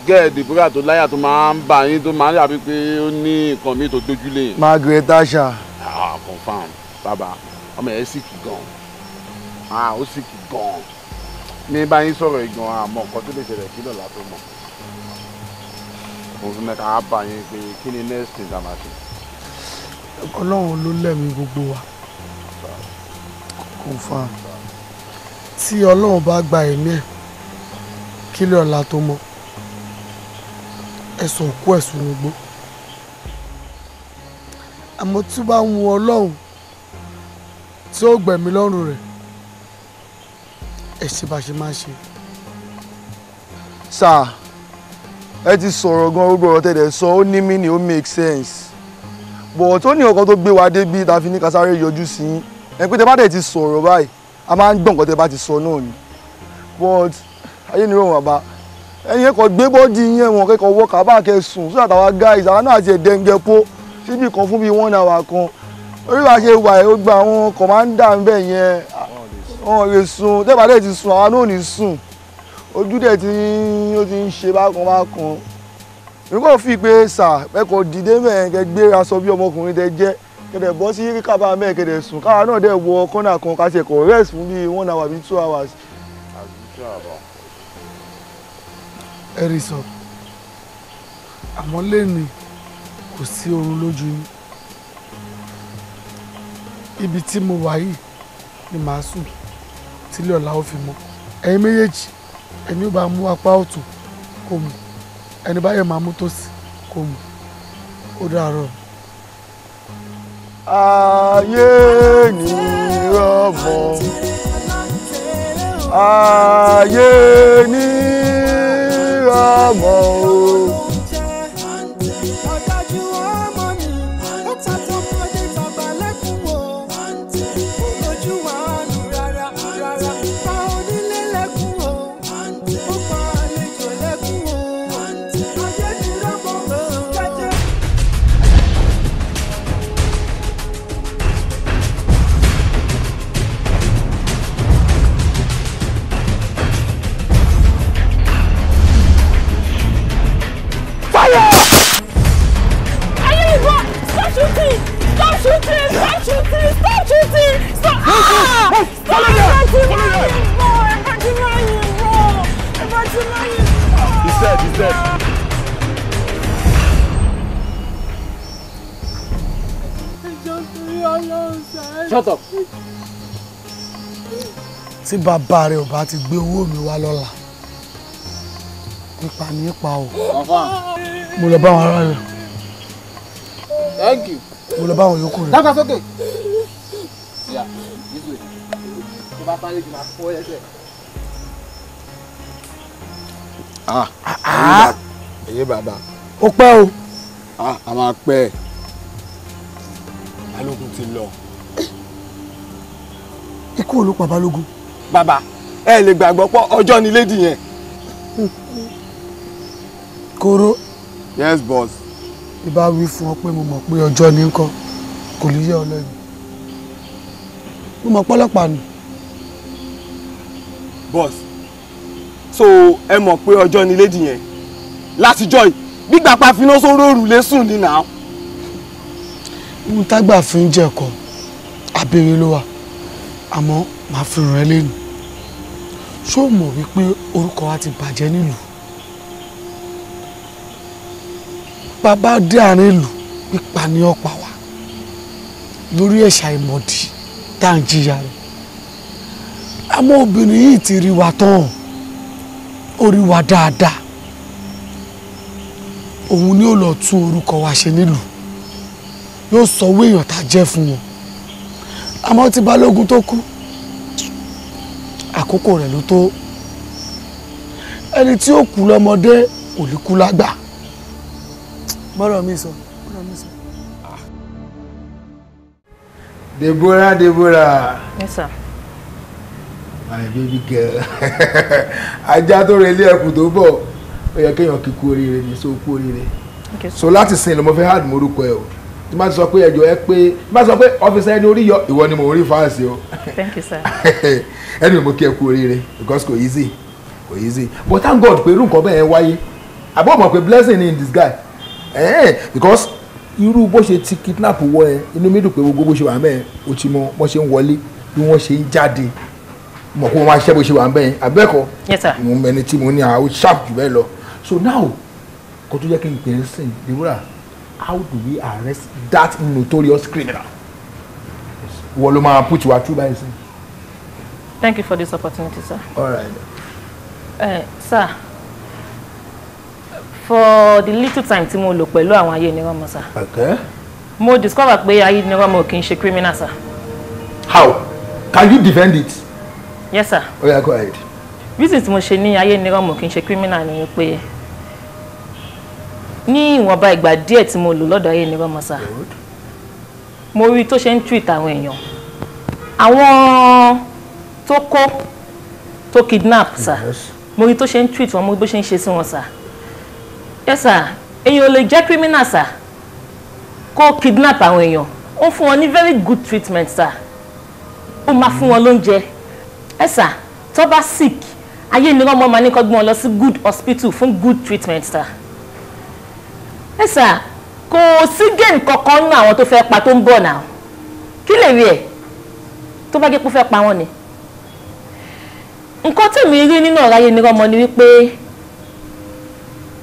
Gẹ́ẹ̀dì bóyá tó láyà tó máa ń bá yín tó máa ń dàbí pé ó ní nǹkan míì tó dójúlé. Margaret Thatcher. Ah, confam bàbá, ọmọ yẹn sì kì gan. Ah, ó sì kì gan. Ní bá yín sọ̀rọ̀ ìgan, àmọ́ nǹkan tó lè ṣẹlẹ̀ kí lọ́la tó mọ̀. Mo fi mẹ́ta á bá yín pé kí ni next thing tá a máa ṣe. Ọlọ́run ló lẹ́mìí gbogbo wa. Confam. Tí Ọlọ́run bá gba ẹ̀mí ẹ̀ kí lọ́la tó mọ̀, ẹ̀sùn òkú ẹ̀sùn gbogbo. Àmọ́ tí ó bá ń wu Ọlọ́run tí ó gbẹ̀mí lọ́rùn rẹ̀, ẹ ṣe bá ṣe máa ṣe. Sir, ẹ ti sọ̀rọ̀ gan, gbogbo ọ̀rọ̀ tẹ̀lé sọ ó ní mí ni ó make sense, but ó ní ọkàn tó gbé wa débi tá a fi ní ká sáré yọjú sí yín. Ẹ pé tẹ bá dẹ̀ ti sọ̀rọ̀ báyìí, a máa ń gbọ́ nǹkan tẹ bá ti sọ náà ni. But ayé ni rọrùn bàbá, ẹ̀yin ẹ̀kọ́ gbé bọ́dì yín ẹ̀wọ̀n kẹ́kọ̀ọ́ wọ kábà kẹ́ sùn sódà táwa guys àwa náà ti ẹ̀dẹ́ngẹ́ pó síbì kan fún bíi 1 hour kan. Orí wa ṣe wà, ó gba àwọn commander ń bẹ̀ yẹn, wọn lè sùn. Tẹ́ bá dẹ̀ ti sùn, àwa náà ò ní sùn. Ojú dẹ̀ ti ó ti ń ṣe bákan bákan. Èmi kò fi pé sà, ẹ kò dìde mẹ́rin, kẹ́ gbéra sọ bí ọmọkùnrin tẹ jẹ́, kẹ́dẹ̀ bọ́ sí kábà mẹ́rin, kẹ́dẹ̀ sùn, káwa náà dẹ̀ wọ kọ́nà kan ká ṣe kọ̀ rest fún bíi 1 hour bíi 2 hours. Ẹ rí sọ, àmọ́ lẹ́ni kò sí oorun lójú yín. Ibi tí mo wà yìí ni màá sùn tílé ọ̀la ó fi mọ́. Ẹ̀yin méjèèjì, ẹni ó bá mú apá ọ̀tún kó mú, ẹni báyẹ̀ máa mú tòsì kó mú. Ó dàárọ̀. Ayé ní rọmọ, ayé ní rọmọ o. Ọ̀dájú ọmọ ni ó ta tọmọdé tàgbà lẹ́kùn o. Kò lójú àánú rárá rárá. Pa onílé lẹ́kùn o. Ó pa àlejò lẹ́kùn o. Ayé ni rọ́mọ jẹ́jẹ́. Fire! Ayé ìwọ! Stop shooting! Stop shooting! Stop shooting! Stop shooting! Stop! Ah! Stop! Ẹ ti máa yìnbọn! Ẹ ti máa yìnbọn! Ẹ ti máa yìnbọn! He's dead, he's dead. Ẹjọ́ torí Ọlọ́run sáré. Shut up. Tí bàbá rẹ̀ ò bá ti gbé owó mi wá lọ́la, pípa ní pa o. Mo lọ bá àwọn ará rẹ̀. Thank you. Mo lọ bá àwọn yòókù rẹ̀. Dákà sókè. Yeah, this way. Tó bá sáré jù, máa fọ́ ẹsẹ̀. Ah, ẹ̀yin bàbá. Ó pẹ́ o. Ah, a máa pẹ́. Balógun ti lọ. Ikú wo ló pa Balógun? Bàbá, ẹ lè gbàgbọ́ pọ̀ ọjọ́ ni lady yẹn. Kóró. Yes, boss. Ibà wí fún ọ pé mo mọ̀ pé ọjọ́ ní ń kọ́, kò lè yẹ ọ lẹ́nu. Mo mọ̀ pọ́lọ́pàá nù. Boss, so ẹ mọ̀ pé ọjọ́ ni lady yẹn látijọ́ yìí, gbígbà pa finá sórí òrùlé sùn ní nà. Ohun tágbà fi ń jẹ̀kọ, abèrè ló wà, àmọ́ màá fi ràn ẹ́ lẹ́nu. Ṣó o mọ̀ wípé orúkọ wa ti bàjẹ́ nílùú? Bàbá dé àárín ìlú, pípa ní ọ̀pá wa lórí ẹ̀ṣà ìmọ̀dí tá à ń jìyà rẹ̀. Àmọ́ obìnrin yìí ti rí wa tán, ó rí wa dáadáa. Òun ni ó lọ tún orúkọ wa ṣe nílùú, yóò sọ owó èèyàn tá a jẹ́ fún wọn. Àmọ́ tí Balógun tó kú, àkókò rẹ̀ ló tó. Ẹni tí ó kú lọ́mọdé kò ní kú lágbà. Bọ́rọ̀ mi sọ, bọ́rọ̀ mi sọ. Deborah, Deborah. Yes, sir. My baby girl. Ajá tó relé ẹkùn tó bọ̀, ó yẹ kéèyàn kí kú oríire ni, so kú oríire. Okay, sir. So láti sin ló mo fẹ́ hard morúkọ ẹ o. Tí má ti sọ pé ẹjọ́ ẹ pé, tí má ti sọ pé officer ẹni orí yọ, ìwọ ni mo rí fáàsì o. Thank you, sir. Anyway, mo kí ẹ kú oríire because kò easy, kò easy. But thank God pé irú nǹkan bẹ́ẹ̀ wáyé. Àbọ̀ mọ̀ pé blessing in disguise. Because irú bó ṣe ti kidnap wọ ẹ, inú mi dùn pé gbogbo bó ṣe wà mẹ́ẹ̀ o ti mọ bó ṣe ń wọlé, bí wọ́n ṣe ń jáde, mọ̀ kó wọ́n máa ṣiṣẹ́ bó ṣe wà mẹ́ẹ̀, abẹ́kọ̀. Yes, sir. Mo mẹni tí mo ní àwọn sharp jù bẹ́ẹ̀ lọ. So now, kó tó jẹ́ kí n pè é sìn, Deborah, how do we arrest that notorious criminal? Wọ́n ló máa put wa through by sìn. Thank you for this opportunity, sir. All right. Sir, for the little time tí mo lò pẹ̀lú àwọn ayé ni wọ́n mọ̀, sir. Okay. Mo discover pé Ayénirọ́mọ kì í ṣe criminal, sir. How can you defend it? Yes, sir. Oh yeah, go ahead. Reason tí mo ṣe ní Ayénirọ́mọ kì í ṣe criminal ni pé ní ìwọ̀nba ìgbà díẹ̀ tí mo lò lọ́dọ̀ Ayénirọ́mọ, sir, mo rí tó ṣe ń treat àwọn èèyàn, àwọn tó kó tó kidnap, sir. Mo rí tó ṣe ń treat wọn, mo rí bó ṣe ń ṣe sí wọn, sir. Yes, sir. Èèyàn ò lè jẹ́ criminal, sir, kó kidnap àwọn èèyàn, ó fún wọn ní very good treatment, sir. Ó máa fún wọn lóúnjẹ ẹ, sir. Tó bá sick, Ayénirọ́mọ máa ní kó gbé wọn lọ sí good hospital fún good treatment, sir. Ẹ sir, kò sí gain kankan nínú àwọn tó fẹ́ pa tó ń bọ̀ náà. Kí lè rí ẹ̀ tó bá jẹ́ pé ó fẹ́ pa wọ́n ni? Nǹkan tèmi rí nínú ọ̀rọ̀ Ayénirọ́mọ ni wípé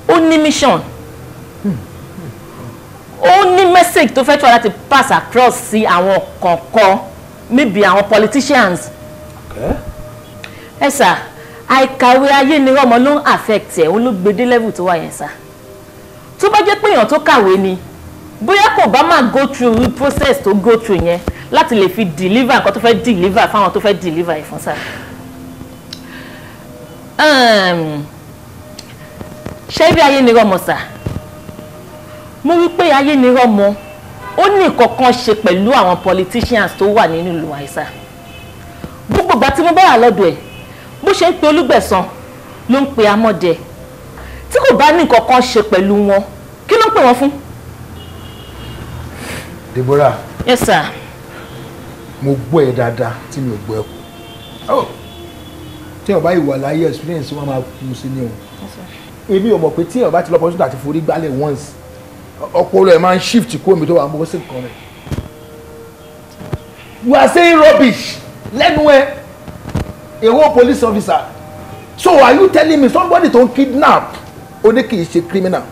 ó ní mission, ó ní message tó fẹ́ try láti pass across sí àwọn kọ̀ọ̀kan, maybe àwọn politicians. Ẹ sir, àìkàwé Ayénirọ́mọ ló ń affect ẹ̀, ó ló gbé dé level tó wà yẹn, sir. Tó bá jẹ́ pé èèyàn tó kàwé ni, bóyá kò bá máa go through process tó go through yẹn láti lè fi deliver nǹkan tó fẹ́ deliver fáwọn tó fẹ́ deliver ẹ̀ fún, sir. Ṣé bí Ayénirọ́mọ, sir, mo rí pé Ayénirọ́mọ ó ní nǹkan kan ṣe pẹ̀lú àwọn politicians tó wà nínú ìlú wa, sir. Gbogbo ìgbà tí mo bá wà lọ́dọ̀ ẹ̀, bó ṣe ń pe Olúgbẹ̀san ló ń pe Amọ́dẹ. Tí kò bá ní nǹkan kan ṣe pẹ̀lú wọn, kí ló ń pè wọ́n fún? Deborah. Yes, sir. Mo gbọ́ ẹ dáadáa tí mi ò gbọ́ ẹ kù. Tí o bá ìwà láyé, experience wọn máa kú sí ni o. Èmi ò mọ̀ pé tí o bá ti lọ opportunity àti forí gbálẹ̀ once, ọpọlọ ẹ máa ń shift kó omi tó wà mọ́ sí nǹkan rẹ̀. You are saying rubbish lẹ́nu ẹ, a whole police officer. So are you telling me somebody tó ń kidnap, ó ní kì í ṣe criminal?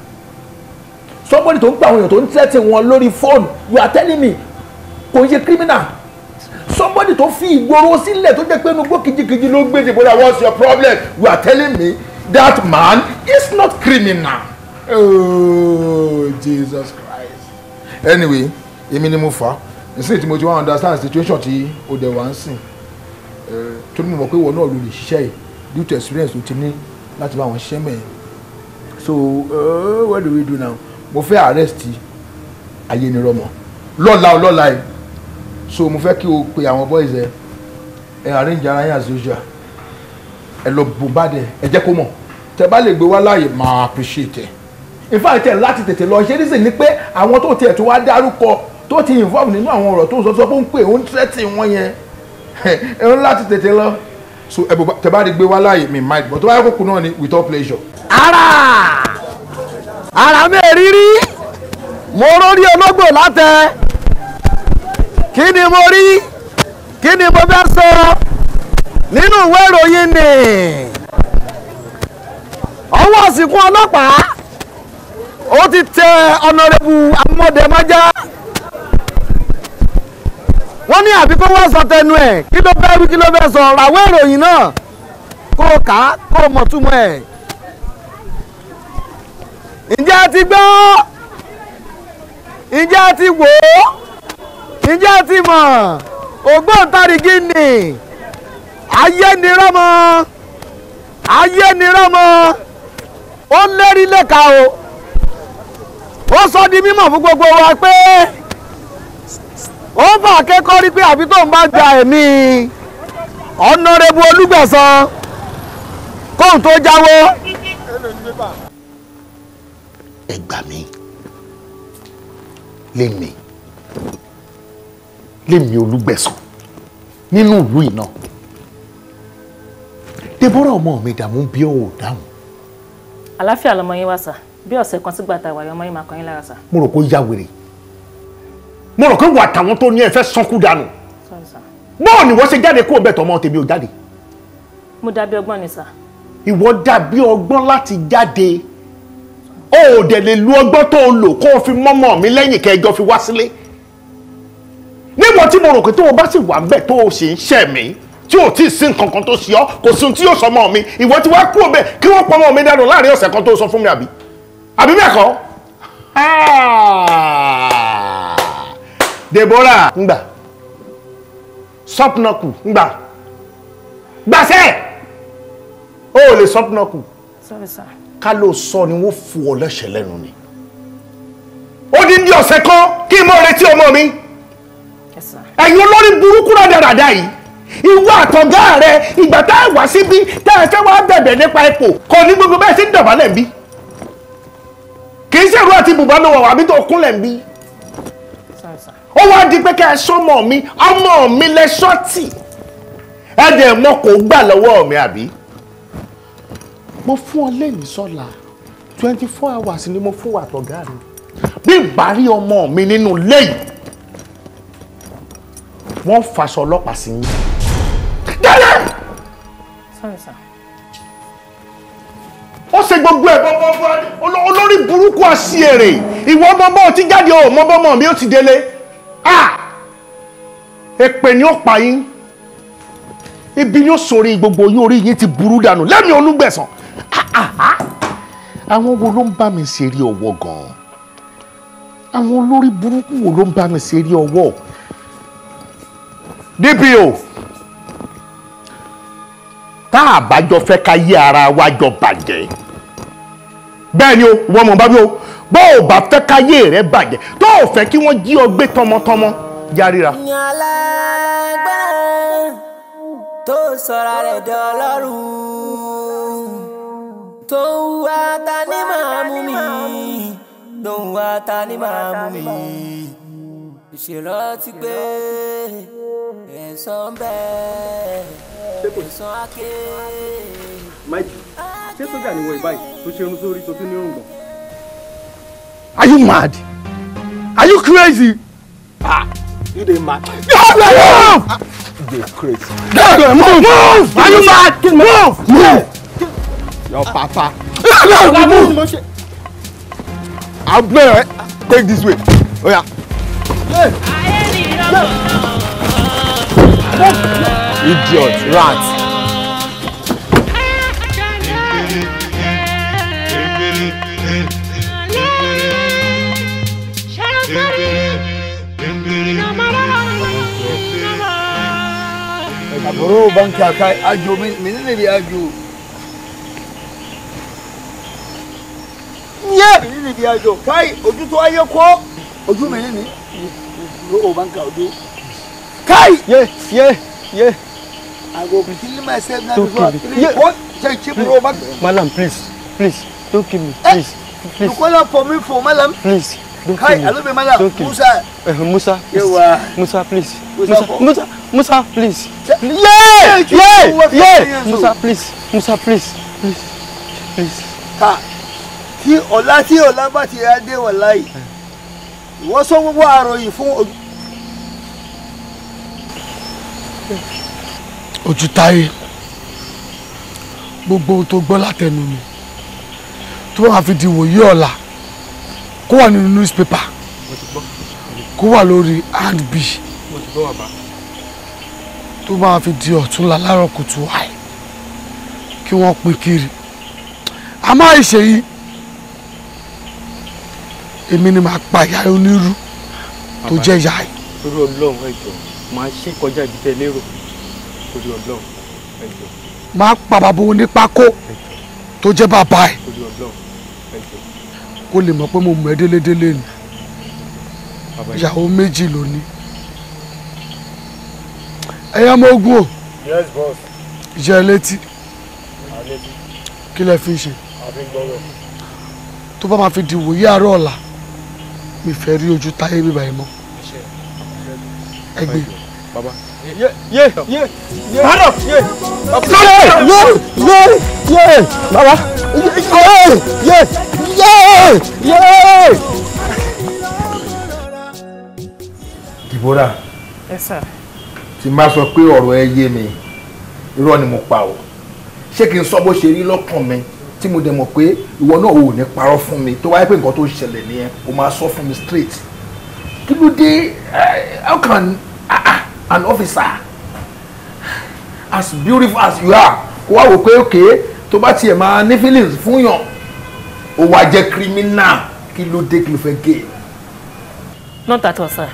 Somebody tó ń pa àwọn èèyàn, tó ń threaten wọn lórí phone, you are telling me kò ń ṣe criminal? Somebody tó fi ìgboro sílẹ̀, tó jẹ́ pé inú gbó kìjikìji ló gbé, Deborah, what's your problem? You are telling me that man is not criminal? Oh, Jesus Christ. Anyway, èmi ni mo fà á nísìnyí tí mo ti wá understand situation tí o dẹ̀ wá ń sìn, tó ní mo mọ̀ pé ìwọ náà ló lè ṣiṣẹ́ yìí due to experience tó ti ní láti bá wọn ṣiṣẹ́ mẹ́rin. So what do we do now? Mo fẹ́ arrest Ayénirọ́mọ lọ́la lọ́la ẹ̀. So mo fẹ́ kí o pe àwọn boys ẹ, ẹ arrange ara yín as usual, ẹ lọ bombard ẹ, ẹ jẹ́ kó mọ̀. Tẹ bá lè gbé wá láàyè, máa appreciate ẹ. In fact, ẹ láti tètè lọ ṣe nísìnyí pé àwọn tó tiẹ̀ tó wá dárúkọ tó ti involve nínú àwọn ọ̀rọ̀ tó ń sọ sọ pé ó ń pè, ó ń threaten wọn yẹn, ẹ ń láti tètè lọ. So ẹ bò, tẹ bá rí gbé wá láàyè, mi mind, but tó bá yẹ kó kú náà ni, with all pleasure. Ara mi rírí, mo rórí ológbò látẹ. Kí ni mo rí? Kí ni mo fẹ́ sọ nínú ìwé ìròyìn ni? Ọwọ́ àsìkò ọlọ́pàá ó ti tẹ Honourable Amọ́dẹ̀májá. Wọ́n ní àbí kó wá sọ tẹnu ẹ̀, kí ló fẹ́ wí, kí ló fẹ́ sọ? Ràwé ìròyìn náà, kó o kà á, kó o mọ̀ túmọ̀ ẹ̀. Ǹjẹ́ ẹ ti gbọ́? Ǹjẹ́ ẹ ti wò ó? Ǹjẹ́ ẹ ti mọ̀? Ògbóǹtarìgì ni Ayénirọ́mọ. Ayénirọ́mọ ó lérí lẹ́ka o. Ó sọ di mímọ̀ fún gbogbo wa pé ó fà kẹ́kọ̀ọ́ rí pé àfi tóun bá gba ẹ̀mí Honourable Olúgbẹ̀san kóun tó jáwọ́. Ẹ gbà mí, lémi lémi Olúgbẹ̀san nínú ìlú yìí náà. Deborah ọmọ mi, dààmú bí ó dáhùn. Àlàáfíà lọmọ yín wá, sir. Bí ọ̀sẹ̀ kan sígbà tá a wà yọ, ọmọ yín máa kàn yín lára, sir. Mo rò pé ó yá wèrè, mo rò pé wà táwọn tó ní ẹ fẹ́ sànkú dànù. Sorry, sir. Bọ́ọ̀ ni wọ́n ṣe jáde kó o bẹ̀ tọmọ tèmi ò jáde. Mo dàbí ọgbọ́n ni, sir. Ìwọ dàbí ọgbọ́n láti jáde, ó ò dẹ̀ lè lu ọgbọ́n tó o lò kó o fi mọ́mọ́ mi lẹ́yìn kẹjọ fi wá sílé. Níwọ̀n tí mo rò pé tó o bá sì wà ń bẹ̀ tó o sì ń ṣẹ̀ mí, tí o tí ì sí nǹkan kan tó ṣe ọ́, kò sí ohun tí yóò sọ mọ́ mi. Ìwọ tí wàá kúrò bẹ́ẹ̀ kí wọ́n pọ̀ mọ́ mi dànù láàrin ọ̀sẹ̀ kan tó sọ fún mi, àbí bẹ́ẹ̀ kọ́? Deborah ngbà sọpnọkù ngbà gbàsẹ́ o ò lè sọpnọkù. Sorry sir. Ká ló sọ ni wọ́n fún ọ lẹ́sẹ̀ lẹ́nu ni. Ó dín ní ọ̀sẹ̀ kan kí n mọ retí ọmọ mi. Yes sir. Ẹ̀yin olórí burúkú rádaràda yìí, ìwọ àtọ̀gá rẹ ìgbà tá a wá síbí tá a fẹ́ wá bẹ̀bẹ̀ nípa ipò kò ní gbogbo bẹ́ẹ̀ sí ń dọ̀bálẹ̀ ń bí. Kì í ṣèrú àti bùbá ló wà wá bí tó kúnlẹ̀ ń bí. Sorry sir. Ó wá di pé ká ẹ sọmọ mi, ọmọ mi lẹ ṣọ́ọ̀tì. Ẹ dẹ̀ mọ kò gbà lọ́wọ́ mi àbí? Mo fún ọ lẹ́yìn sọ́la 24 hours ni mo fún àtọ̀gá mi. Bí n bá rí ọmọ mi nínú ilé yìí, wọ́n faṣọ ọlọ́pàá sí yín. Dẹ́lẹ̀! Sorry sir. Ó ṣe gbogbo ẹ̀ bọ́bọ́bọ́ olórí burúkú àṣìírè. Ìwọ bọ́bọ́ ti jáde o, mọ́ bọ́mọ mi ó ti délé. Ah! Èpè ni ó pa yín. Ibi ni ó sórí gbogbo yín, orí yín ti burú dànù. Lẹ́mi Olúgbẹ̀sán. Àwọn wo ló ń bá mi ṣeré ọwọ́ gan-an? Àwọn olórí burúkú wo ló ń bá mi ṣeré ọwọ́? DPO, tá a bá jọ fẹ́ ká yé ara wa jọ bàjẹ́. Bẹ́ẹ̀ ni o, wọ́n mọ̀ bá bí o, bó o bá fẹ́ ká yé rẹ bàjẹ́, tó o fẹ́ kí wọ́n jí ọ gbé tọmọtọmọ, járíra. Alágbára tó sọra rẹ̀ dọlọ́run, tó ń wá ta ni máa mú mi, tó ń wá ta ni máa mú mi. Ìṣèrántí pé ẹ̀san ń bẹ, ẹ̀san á ké. Mike, ṣé sójà ni wọ ìbáyìí tó ṣe irun sórí tó tún ní irùngbọ̀n? Are you mad? Are you crazy? Ah, you dey mad. Move! You dey crazy. Move! Move! Are you mad? Move! Move! Your papa. Move! I'll play. Take this way. Oh yeah. Idiot, rat. Àbúrò banka kai ajo menene bi ajo? Nye menene bi ajo? Kai ojú tó ayé kọ́ ojú menene? Bro banka ojú. Kai! Yeah, yeah, yeah. I go kill myself now before three. What? Check bro banka. Malam, please, please, don't kill me, please, please. You call up for me for Malam? Please. Don't Kai, kill me. Hello, Malam. Don't kill me. Musa. Musa, please. Musa, please. Musa, Musa, Musa, please. Yeah, yeah, yeah. Musa, please. Musa, please, please, please. Ta, tí ọ̀la bá ti yá dé wàláhì. Ìwọ sọ gbogbo àròyìn fún ojú. Ojú táyé, gbogbo ohun tó gbọ́ látẹnu mi tó bá fi di wòye ọ̀la, kó wà nínú newspaper, kó wà lórí handb, tó máa fi di ọ̀túnla láàárọ̀ kùtù wáyé kí wọ́n pín kiri. Àmọ́ àìṣe yìí, èmi ni màá pa ìyá onírú tó jẹ́ ìyá yìí. Torí Ọlọ́run ẹ jọ̀ọ́, màá ṣe kọjá ibi tẹ́ lérò. Torí Ọlọ́run ẹ jọ̀ọ́. Màá pa bàbá onípákó tó jẹ́ bàbá ẹ̀. Torí Ọlọ́run ẹ jọ̀ọ́. Kó lè mọ̀ pé mo mọ̀ ẹ́ délédélé ni. Ìyàwó méjì ló ní. Ẹ̀yin ọmọ ogun o. Yes boss. Ìjẹ́ létí. Kí lẹ fi ń ṣe? Tó bá máa fi di wòye àárọ̀ ọ̀la, mi fẹ́ rí ojú táyé bíbá yìí mọ́. Ẹgbẹ́. Baba. Yeah, yeah, yeah. Stand up. Yeah, yeah, yeah, yeah. Baba. Yeah, yeah, yeah, yeah. Deborah. Yes sir. Tí n bá sọ pé ọ̀rọ̀ ẹ yé mi, irọ́ ni mo pa o. Ṣé kí n sọ bó ṣe rí lọ́kàn mi tí mo dẹ̀ mọ̀ pé ìwọ náà ò ní parọ́ fún mi, tó wáyé pé nǹkan tó ṣẹlẹ̀ nìyẹn, o máa sọ fún mi straight. Kí ló dé? How can an officer as beautiful as you are kó wá wò pé okay tó bá tiẹ̀ máa ní feelings fún yàn, ó wá jẹ́ criminal? Kí ló dé? Kí ló fẹ́ gé? Not at all sir.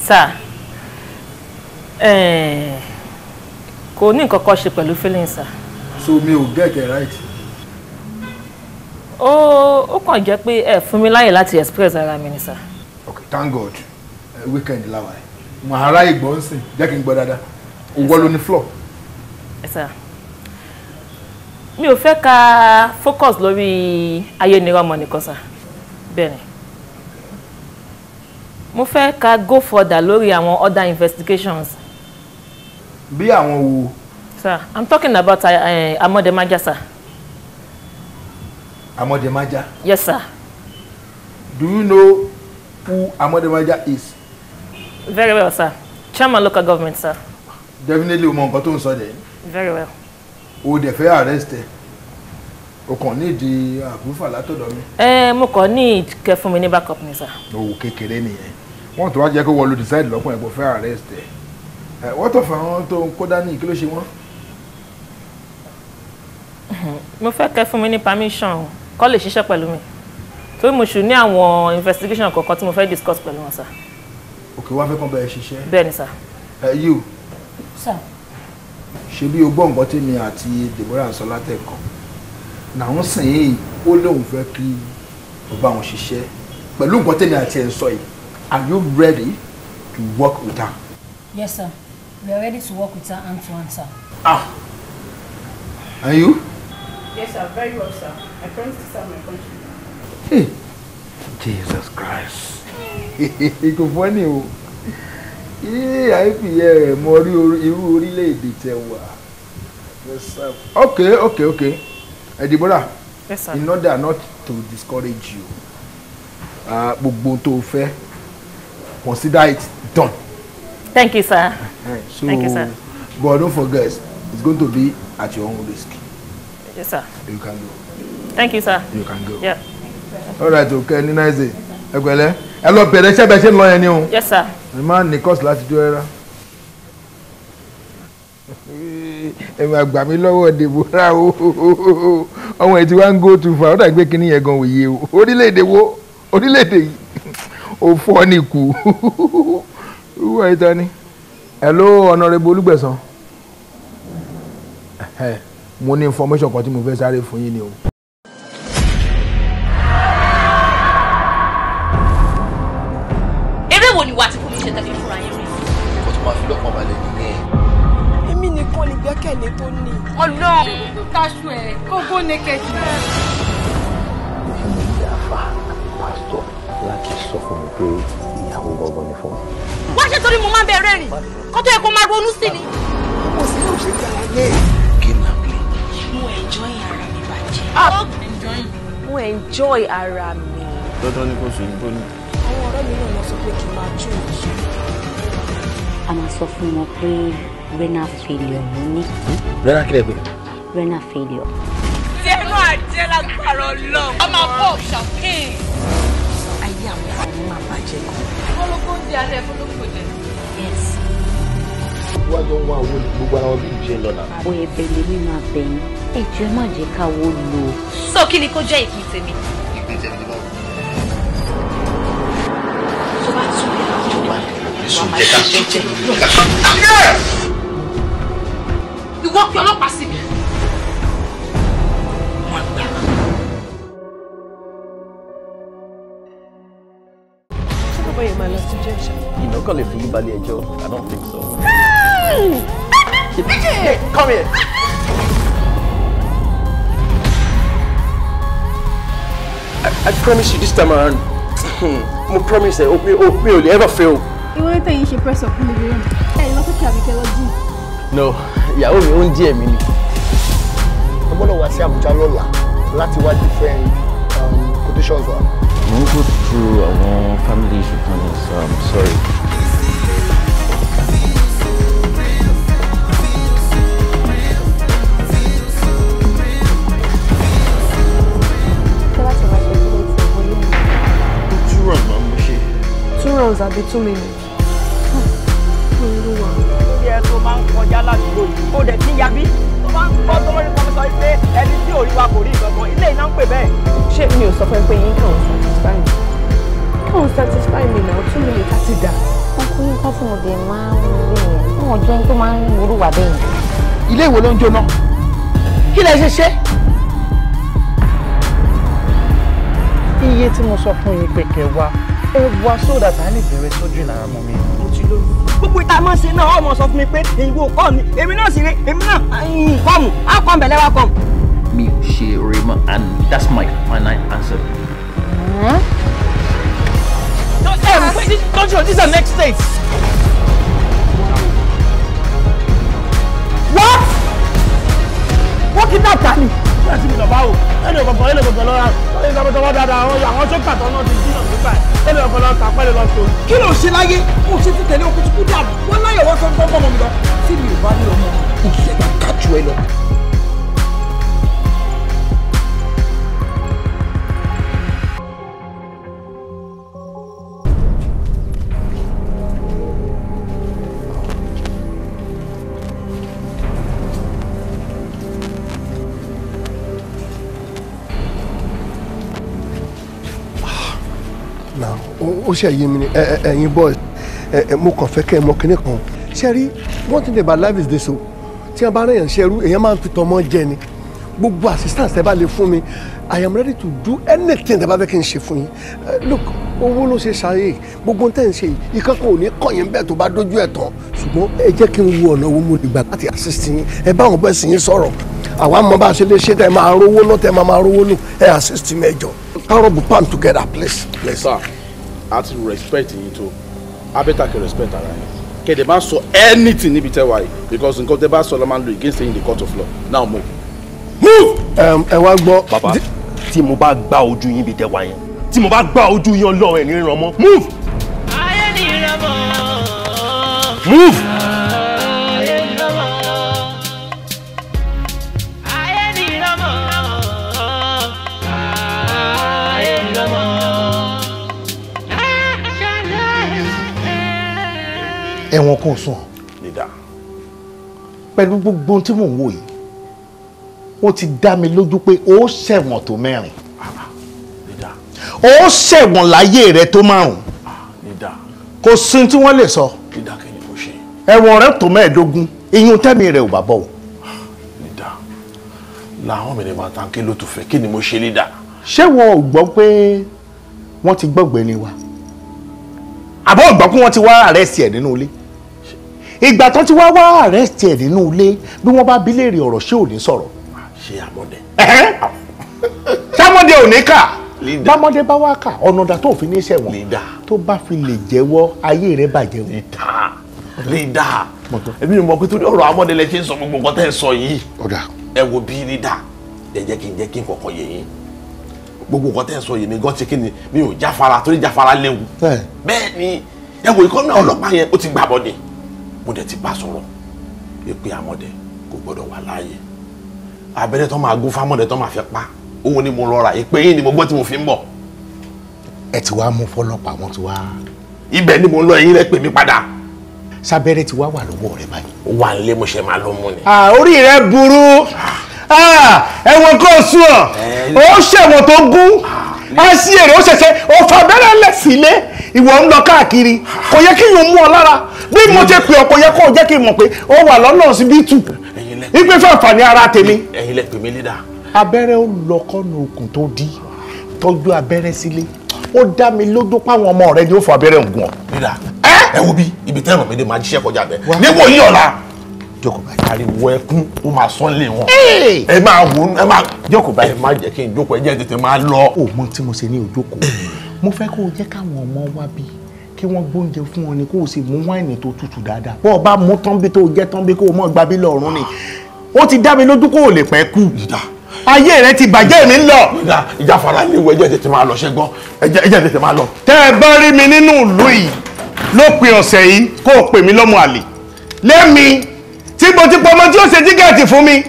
Sir, kò ní nǹkan kan ṣe pẹ̀lú feelings, sir. So mi ò get it right. Ó kàn jẹ́ pé ẹ fún mi láyè láti express ara mi ni, sir. Okay, thank God. Weekend láwa ẹ̀. Mo ara ìgbọ́n sìn, jẹ́ kí n gbọ́ dáadáa. Òwò ló ní floor. Yes, sir. Mi ò fẹ́ ká focus lórí ayénirọ́mọ nìkan, sir. Bẹ́ẹ̀ ni. Mo fẹ́ ká go further lórí àwọn other investigations. Bí àwọn wo? Sir, I'm talking about Amodemaja, sir. Amodemaja? Yes, sir. Do you know who Amodemaja is? Very well, sir. Chairman local government, sir. Definitely o mọ nǹkan tó ń sọ dẹ̀. Very well. O dẹ̀ fẹ́ arrest ẹ. O kàn ní ìdí àbúfà látọ̀dọ̀ mi. Mo kàn ní kẹ́ fún mi ní backup ni, sir. Owó kékeré nìyẹn. Wọ́n tó wá jẹ́ kó wọ́n lo decide lọ́kùnrin ẹ̀ kó fẹ́ arrest ẹ. Wọ́n tó fà wọ́n tó ń kó dání, kí ló ṣe wọ́n? Mo fẹ́ kẹ́ fún mi ní permission kó lè ṣiṣẹ́ pẹ̀lú mi. Torí mo ṣù ní àwọn investigation kọ̀ọ̀kan tí mo fẹ́ discuss pẹ̀lú wọn, sir. Okay, wá fẹ́ kàn bẹ̀rẹ̀ ṣiṣẹ́. Bẹ́ẹ̀ ni, sir. You. Sir. Ṣé bí o gbọ́ nǹkan tí mi àti Deborah sọ látẹ̀kọ̀? Làwọn sìn yìí ó lóun fẹ́ kí o bá wọn ṣiṣẹ́ pẹ̀lú nǹkan tí mi àti ẹ̀ ń sọ yìí. Are you ready to work with her? Yes, sir. We are ready to work with her hand to hand, sir. Ah. And you? Yes, sir. Very well, sir. I promise to serve my country. Hey. Jesus Christ. Kò fọ́ ni o. Àìpìyẹ mọ rí irú orílẹ̀-èdè tẹ wà. Okay, okay, okay. Deborah, yes, sir. In order not to discourage you, gbogbo tó o fẹ́, consider it done. Thank you, sir. So, thank you, sir. But don't forget, it's going to be at your own risk. Yes, sir. You can go. Thank you, sir. You can go. Yeah. All right, okay. Ní nice day. Ẹ pẹ̀lẹ́. Ẹ lọ bẹ̀rẹ̀ iṣẹ́ bẹ́ẹ̀ ṣe ń lọ yẹn ni o. Yes, sir. Ẹ máa ní kọ́ọ̀sì láti dúró rárá. Ẹ máa gbà mí lọ́wọ́ Deborah o. Ọmọ ẹ̀ tí wá ń go too far, ó dàgbé kínní yẹn gan òye o. Orílẹ̀-èdè wo? Orílẹ̀-èdè yìí. Ó fọ́ ní ikú. Wúwo ìta ni. Hello, Honorable Olúgbẹ̀sán. Mo ní information kan tí mo fẹ́ sáré fún yín ni o. Eré wo ni wà á ti fún mi ṣe tẹ́lẹ̀ fúnra yín rí? Kó tó máa fi lọ́kàn balẹ̀ nìyẹn. Èmi nìkan lè gbẹ́kẹ̀lé tó ní. Ọlọ́run. Ṣé kúkú taṣu ẹ̀ kógó naked? Mo ní àfa àti pásítọ̀ láti sọ fún mi pé ìyàwó gbọ́ngàn ni fún mi. Wá ṣe torí mo máa ń bẹ rẹ́rìn kó tó yẹ kó máa ronú sí ni. Mo sì ní òṣèré ara yẹn. Kí n play. Mo enjoy ara mi bàjẹ́. Mo enjoy ara mi. Dandan ni kò sùn ìbò ni. Àwọn ọ̀rẹ́ mi náà lọ sọ pé kí n máa jó ìṣe. A máa sọ fún wọn pé renal failure ló ní. Renal kílẹ̀ pé. Renal failure. Tí ẹnu àjẹ́ lágbára Ọlọ́run. A máa pop champagne. Ayé àwọn ọmọ máa bàjẹ́ gan. Fọlọ́gbọ́n ń di alẹ́ fọlọ́gbọ́n jẹ. Yes. Wọ́n jọ ń wá owó ní gbogbo ara wọn bí ìjẹ́ lọ́nà. Ó yẹ bẹ́ẹ̀ lèmi máa bẹ̀ yín. Ẹ jọ̀ọ́ ẹ má jẹ́ ká wó lò. So kí ni kó jẹ́ ìpín tèmi? Ìpín tèmi ni báwo? Tó bá tún lè tó bá lè jẹ́ ká jẹ́ ká. Ìwọ pe ọlọ́pàá sí mi. Wọ́n gbà. Ṣé bàbá yẹn máa lọ sí jẹ́ ṣá? Iná kan lè fi yín balẹ̀ ẹjọ́. I don't think so. Come here. I promise you this time around. Mo promise ẹ, mi ò lè ever fail. Ìwọ ní tẹ̀yìn ṣe press up níbi room. Ẹ lọ sókè àbíkẹ́ lọ jí. No, ìyàwó mi ó ń díẹ̀ mi ni. A gbọ́dọ̀ wá sí Abuja lọ́la láti wá different quotations wa. Mo ń go through àwọn family issue kan ní, so I'm sorry. Two rounds àbí 2 minutes. Olúwa. Lórí ẹ tó máa ń kọjá ládùúgbò yìí, ó dẹ̀ ti yabí. Tó máa ń gbọ́ tó lórí kan sọ pé ẹni tí ò rí wa kò rí nǹkan kan, ilé iná ń pè bẹ́ẹ̀. Ṣé mi ò sọ fún ẹ pé yín kàn ń satisfy mi? Kàn ń satisfy mi náà, 2 minutes á ti dà. Yínká tí mo dé máa ń rí yẹn, wọn jẹ́ tó máa ń wúrú wà bẹ́ẹ̀ yẹn. Ilé ìwò ló ń jóná. Kí lẹ ṣe ṣe? Iye tí mo sọ fún yín pé kẹ́ wá, ẹ wá sódà tá a lè bẹ̀rẹ̀ sójú ìlara mọ́ mi. Mo ti lóyún. Gbogbo ìta máa ń ṣe náà ọmọ sọ fún mi pé ìwọ kọ́ mi, èmi náà sì rè, èmi náà kọ́mù, á kọ́ mbẹ̀lẹ́ wa kọ́mù. Mi ò ṣe eré mọ́ and that's my final answer. Don't you? This is the next state. What? Wọ́n kidnap ta ni? Láti mi lọ báwo? Ẹni òkòkò ẹni òkòkò lọ́ra. Ẹni òkòkò lọ́ra dáadáa àwọn àwọn tó kàtọ́ náà ti dínà nípa ẹ̀. Ẹni òkòkò lọ́ra tàpẹ́ lọ sọ. Kí ló ṣe láyé? Mo ṣe ti tẹ̀lé okùn tí kú dànù. Wọ́n láyọ̀ wọ́n sọ fún ọmọ mi lọ. Tí mi ò bá ní ọmọ, òkìlẹ̀ gbà kájú ẹ lọ. Ó ṣe yé mi ni ẹ̀yin boys, mo kàn fẹ́ kẹ́ ẹ mọ kinní kan. Ṣe rí, one thing about life is this o, tí wọ́n bá rẹ̀ yàn ṣerú, èèyàn máa ń fi tọmọ jẹ ni. Gbogbo assistance tẹ́ bá lè fún mi, I am ready to do anything tẹ́ bá fẹ́ kí n ṣe fún yín. Look, owó ló ṣe ṣàyè, gbogbo tẹ́ ń ṣe yìí ìkankan ò ní kàn yín bẹ́ẹ̀ tó bá dójú ẹ̀ tán. Ṣùgbọ́n ẹ jẹ́ kí n wo ọ̀nà wo mo lè gbà láti assist yín. Ẹ bá àwọn bẹ́ẹ̀ sì yín sọ̀rọ̀, àwa mọ bá a ṣe lè ṣe tẹ́ máa rówó lọ, tẹ́ máa rówó lò. Ẹ assist mi, ẹ jọ̀ọ́. Ká rub palm together, please. Please sir, a ti respect yín tó, a better kẹ́ respect ara yín. Kẹ́dẹ̀ bá sọ anything níbi tẹ́ wà yìí, because nǹkan tẹ́ bá sọ ló máa ń lo against you in the court of law. Now move. Move! Ẹ wá gbọ́. Bàbá, tí mo bá gbá ojú yín bí tẹ́ wà yẹn, tí mo bá gbá ojú yín Ọlọ́run ẹ̀ ní ríran mọ́. Move! Ayé ni ìrànmọ́. Move! Ayé ni ìrànmọ́. Ayé ni ìrànmọ́. Ayé ni ìrànmọ́. Ẹ̀wọ̀n kò sùn. Leader. Pẹ̀lú gbogbo ohun tí mò ń wò yìí, ó ti dá mi lójú pé ó ṣẹ̀wọ̀n tó 4. Leader. Ó ṣẹ̀wọ̀n láyé rẹ tó 5. Leader. Kò sí tí wọ́n lè sọ. Leader, kí ni mo ṣe? Ẹ̀wọ̀n rẹ tó 15, iyún tẹ́mi rẹ ò bá bọ̀ o. Leader, làwọn mi ní máa tán kí ló tún fẹ́, kí ni mo ṣe leader? Ṣé wọn ò gbọ́ pé wọ́n ti gbọ́gbẹ́ ni wa? Àbọ̀ ò gbọ́ pé wọ́n ti wá àrẹ́sì ẹ̀ nínú ilé? Ìgbà tó ti wá àrẹ́sì ẹ̀ nínú ilé, bí wọ́n bá bi léèrè ọ̀rọ̀, ṣé ò ní sọ̀rọ̀? Ṣé àmọ́dé? Ṣámọ́dé ò ní kà. Bámọ́dé bá wá kà, ọ̀nà ọ̀dà tó fi ní ṣẹ̀wọ̀n tó bá fi lè jẹ́wọ́, ayé rẹ̀ bàjẹ́ o. Leader, èmi ò mọ̀ pé torí ọ̀rọ̀ àmọ́dé lẹ ṣe ń sọ gbogbo nǹkan tẹ́ ẹ sọ yìí. Ẹ wo bí leader, ẹ jẹ́ kí n kọ̀kọ́ yé yín. Gbogbo nǹkan tẹ́ ẹ sọ yìí mi gan ti kí ni, mi ò jáfara torí jáfara léwu. Bẹ́ẹ̀ ni, ẹ wo ìkọ́nà ọlọ́pàá yẹn, ó ti gbà bọ́dé. Mo dẹ̀ ti bá sọ̀rọ̀ pé àmọ́dé kò gbọ́dọ̀ wà láàyè. Abẹ́rẹ́ tó máa gún fámọ́dé tó máa fẹ́ pa, òun ni mo lọ rà, ìpè yín ni mo gbọ́ tí mo fi ń bọ̀. Ẹ ti wá mú fọlọ́pàá, wọn ti wá. Ibẹ̀ ni mo ń lọ, ẹ̀yin rẹ pè mí padà. Sábẹ́rẹ́ ti wá wà lọ́wọ́ rẹ báyìí. Ó wà nílé, mo ṣe máa lọ mú ni. Orí rẹ burú, ẹ̀wọ̀n kò sùn ọ̀, ó ṣẹ̀wọ̀n tó gún, á sí èrè, ó ṣẹ̀ṣẹ̀ ó fa abẹ́rẹ́ lẹ̀ sílé, ìwọ ń lọ káàkiri, kò yẹ kí yóò mú ọ lára. Bí mo ṣe pè ọ́, kò yẹ kó o jẹ́ kí n mọ̀ pé ó wà lọ́nà síbítù ìpè fún àǹfààní ara tèmi. Ẹ̀yin lẹ pè mí leader. Abẹ́rẹ́ ó lọ kọ́nà okùn tó dí, tọ́jú abẹ́rẹ́ sílé, ó dá mi lójú páwọn ọmọ rẹ ni ó fọ abẹ́rẹ́ ògùn ọ. Leader, ẹ wo bí ibi tẹ́ràn mi dé, máa jíṣẹ́ kọjá bẹ́ẹ̀ níwò yí ọ̀la. Jókòó báyìí. Ariwo ẹkún ó máa sán lé wọn. Ẹ máa wò ó, ẹ máa jókòó báyìí. Ẹ má jẹ́ kí n jókòó, ẹ jẹ́ tètè máa lọ. Ó mọ tí mo ṣe ní òjókòó, mo fẹ́ kó o jẹ́ káwọn ọmọ wá bí kí wọ́n gbóúnjẹ fún wọn ni, kó o sì mú wáìnì tó tutù dáadáa. Bọ́ ọ bá mú tán bí tó jẹ́ tán bí kó o mọ̀ gbàbí lọ́rùn ni. Ó ti dá mi lójú kó o lè pẹ́ kú. Ayé rẹ ti bàjẹ́, mi ń lọ. Ìjáfara léwu, ẹ jẹ́ tètè máa lọ, ṣẹ́gbọ́n, ẹ jẹ́ tètè máa lọ. Tẹ́ ẹ bá rí mi nínú ìlú yìí lópin ọ̀sẹ̀ yìí, kó o pè mí lọ́mọ àlè lẹ́mi tí mo ti pọ̀ ọmọ tí ó ṣe tíkẹ́ẹ̀tì fún mi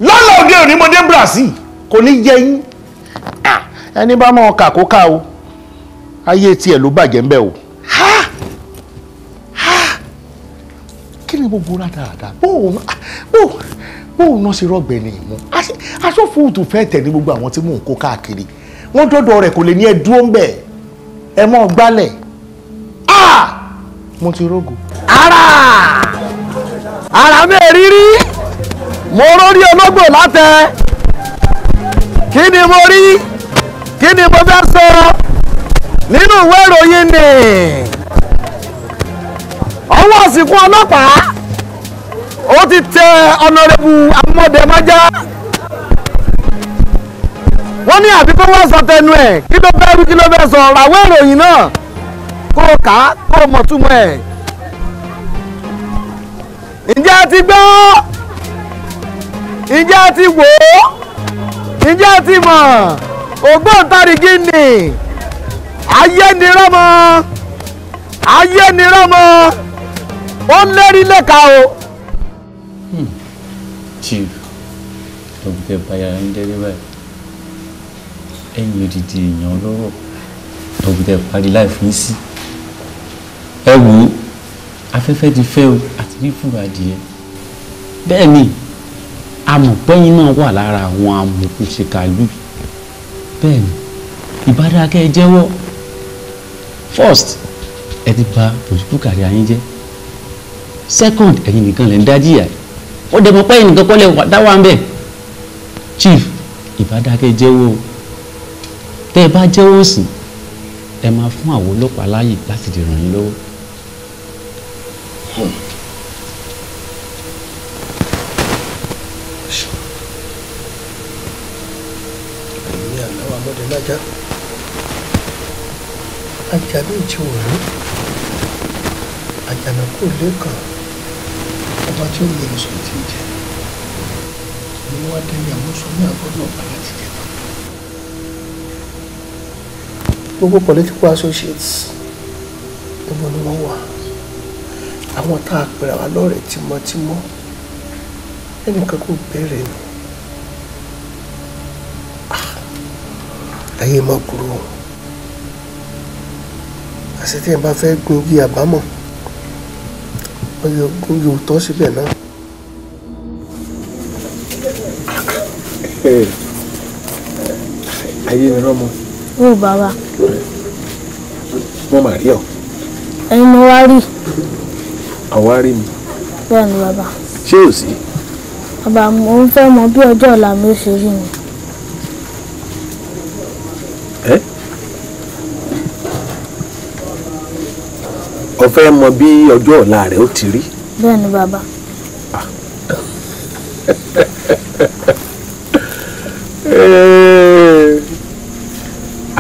lọ́nà òde òní, mo dé Brazil, kò ní yẹ yín. Ẹni bá mọ̀ ọ́ kà kó ká o, ayé tiẹ̀ ló bàjẹ́ ń bẹ̀ o. Kí ni gbogbo rádaràda bóun náà ṣe rọ́gbẹ́ ni ìmú aṣọ́fóòtù fẹ́ tẹ̀lé gbogbo àwọn tí mò ń kó káàkiri, wọ́n dọ́dọ̀ rẹ̀ kò lè ní ẹ dúró ń bẹ̀ ẹ mọ́ gbálẹ̀. Mo ti rógo. Ara ara mi rírí, mo rórí ológbò látẹ. Kí ni mo rí? Kí ni mo fẹ́ sọ nínú ìwé ìròyìn ni? Ọwọ́ àsìkò ọlọ́pàá ó ti tẹ ọ̀nàrẹ́bù Amọ̀dẹ̀májá. Wọ́n ní àbí kó wọ́n sọ tẹnu ẹ̀, kí ló fẹ́ rú, kí ló fẹ́ sọ? Ràwé ìròyìn náà kó o kà á, kó o mọ̀ túmọ̀ ẹ̀. Ǹjẹ́ ẹ ti gbọ́? Ǹjẹ́ ẹ ti wò ó? Ǹjẹ́ ẹ ti mọ̀? Ògbóǹtarìgì ni Ayénirọ́mọ, Ayénirọ́mọ, ó lérí lẹ́ka o. Chief, ọ̀gbẹ́ báyà ń dẹ́rẹ́ báyìí, ẹ̀yìn odidi èèyàn lọ́rọ̀ ọ̀gbẹ́ parí láì fún sí. Ẹ wò ó, afẹ́fẹ́ ti fẹ́ o, àti rí fúnra adìyẹ. Bẹ́ẹ̀ ni amọ̀pẹ́yìn náà wà lára àwọn amòòkùnṣèkàlù. Bẹ́ẹ̀ ni ìbádákẹ́ ẹ jẹ́wọ́. First, ẹ ti bà political career yín jẹ́. Second, ẹ̀yin nìkan lè ń dájìyà. Ó dẹ̀ mọ̀ pé ẹ̀yin nìkan kọ́ lè dá wà ń bẹ̀. Chief, ìbádákẹ́ jẹ́wọ́ o. Tẹ́ ẹ bá jẹ́wọ́ sí, ẹ máa fún àwọn ọlọ́pàá láàyè láti lè ràn yín lọ́wọ́. Èmi àláwọ̀ Amọ̀dẹ̀májá, ajá méjì òru, àjànàkú lẹ́kàn, ọba tí ó lè sọ ti jẹ ni wọ́n dẹ́ni àwọn sọ ní àgọ́ náà bá láti jẹ tán. Gbogbo political associates níbo ni wọ́n wà? Àwọn tá a pèrè àwa lọ́rẹ̀ẹ́ tímọ́tímọ́, ẹnìkan kò béèrè mi. Ayé má kúrò, àṣẹ tí ẹ bá fẹ́ gun igi àbámọ̀, ọyọ gun yóò tọ́ síbẹ̀ náà. Ayénirọ́mọ. Ó bàbá. Mo mà rí ọ. Ẹ̀yin mo wá rí. Àwa rí mi. Bẹ́ẹ̀ ni bàbá. Ṣé ò sí? Bàbá, mo ń fẹ́ mọ bí ọjọ́ ọ̀la mi ó ṣe rí ni. Ẹ́, o fẹ́ mọ bí ọjọ́ ọ̀la rẹ ó ti rí? Bẹ́ẹ̀ ni bàbá.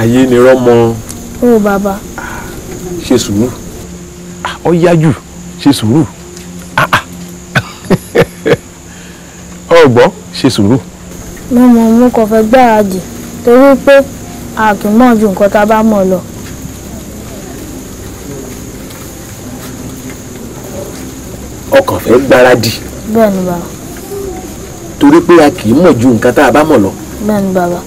Ayénirọ́mọ. Ó bàbá. Ṣe sùúrù, ó yájú, ṣe sùúrù, ó gbọ́, ṣe sùúrù. Mo mọ̀, mo kàn fẹ́ gbáradì torí pé a kì í mọ̀ ju nǹkan tá a bá mọ̀ lọ. Ọkàn fẹ́ gbáradì. Bẹ́ẹ̀ ni bàbá. Torí pé a kì í mọ̀ ju nǹkan tá a bá mọ̀ lọ. Bẹ́ẹ̀ ni bàbá.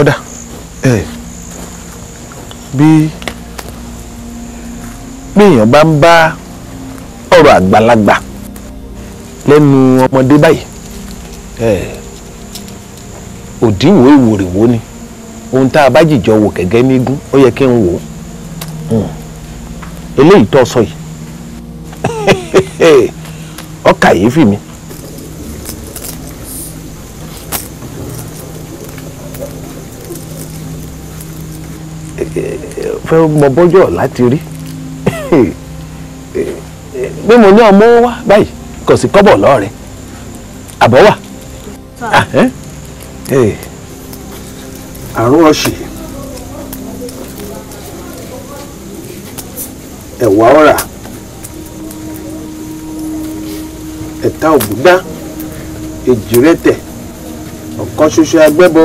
Ọ̀dà, bí èèyàn bá ń bá ọ̀rọ̀ àgbàlagbà lẹ́nu ọmọdé báyìí, òdìwọ̀ ìwòrìwò ni ohun tá a bá jìjọ wò gẹ́gẹ́ nígún, ó yẹ kí n wò ó. Eléyìí tó sọ yìí ó kàyéfì mi. Fẹ́ mọ bọ́jọ́ láti rí bí mo ní ọmọ wá báyìí, kò sí kọ́bọ̀ lọ́ọ̀rẹ́ àbọ̀ wà. Àrùn ọ̀sì, ẹ̀wà ọ̀rà, ẹ̀ta ògúndá, èjìrẹ́tẹ̀, ọ̀kan ṣoṣo agbẹ́bọ.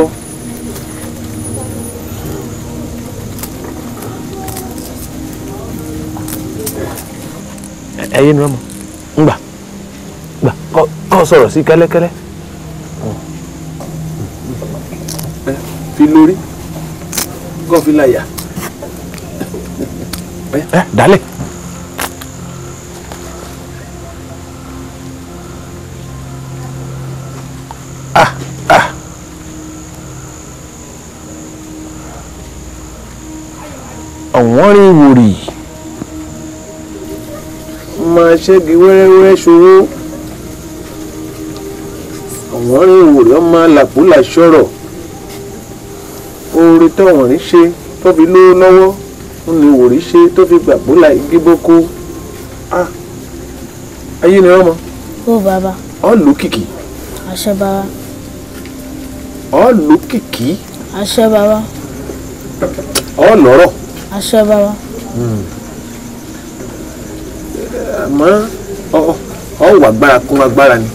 Ẹyẹ ni wọ́n mọ̀ ngbà gbà kọ́ sọ̀rọ̀ sí kẹ́lẹ́kẹ́lẹ́. Fi lórí kọ́ fi láyà dálẹ̀. Ah ah. Ọ̀wọ́n rí wòrì máa ṣẹ́gi wẹ́rẹ́wẹ́rẹ́ ṣòwò. Ọ̀wọ́n rí wòrì ọmọ làpúlà ṣọ̀rọ̀. Oore tọ̀wọ̀n rí ṣe tó fi lówó lọ́wọ́ ń lè wòrì ṣe tó fi gbàgbólà igi bókó. Ah, ayé ni ọmọ. Ó bàbá. Ọ lókìkí. Àṣẹ bàbá. Ọ lókìkí. Àṣẹ bàbá. Ọ lọ́rọ̀. Àṣẹ bàbá. Àmọ́ ọ wà agbára kún agbára ni.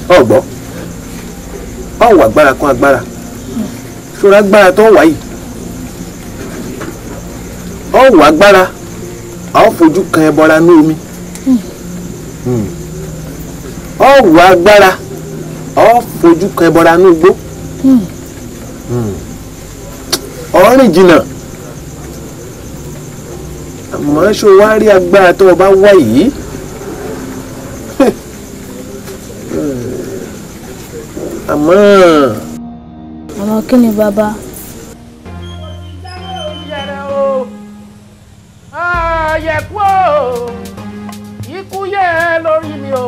Ọ gbọ́. Ọ wà agbára kún agbára. Ṣọ́ra agbára tó wà yìí. Ọ wà agbára. Ọ fojú kan ẹbọra ní omi. Ọ wà agbára. Ọ fojú kan ẹbọra ní igbó. Ọ rìn jìnnà. Àmọ́ ṣó wá rí agbára tó o bá wá yìí. Àmọ́. Àmọ́ kí ni bàbá? Àyẹ̀kú o, ikú yẹ lórí mi o,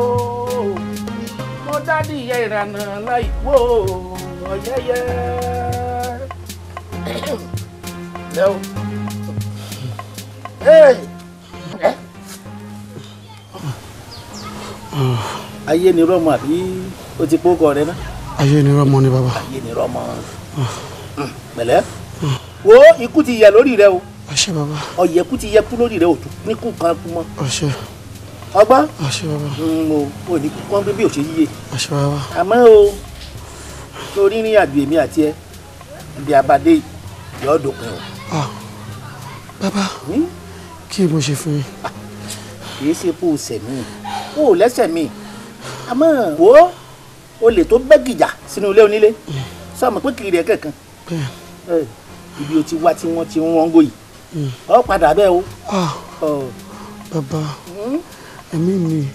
mo dádì yẹ ìrànà láìkú o, ọ̀yẹ́yẹ́. Lẹ́wọ̀. Ayé ni rọmọ àbí o ti kókọ rẹ náà? Ayé ni rọmọ ni bàbá. Ayé ni rọmọ. Pẹ̀lẹ́. Wo ikú ti yẹ lórí rẹ o. Àṣẹ bàbá. Ọ̀yẹ̀kú ti yẹ kú lórí rẹ o tún níkù kan kú mọ́. Àṣẹ. Ọgbọ́n. Àṣẹ bàbá. O ní kú kán bí o ṣe yíye. Àṣẹ bàbá. Àmọ́ o torí ní àjò èmi àti ẹ ibi àbádé yóò dópin o. Bàbá, kí mo ṣe fún yín? Kì í ṣe kó o sẹ̀ mí, o ò lẹ́sẹ̀ mi. Àmọ́ wo o lè tó bẹ́gìjà sínú ilé onílé sọ ma pé kiri ẹ̀ kẹ̀kan ibi o ti wá tí wọ́n ti ń rọ́ngò yìí ọ padà bẹ́ẹ̀ o. Bàbá, ẹ̀mí mi.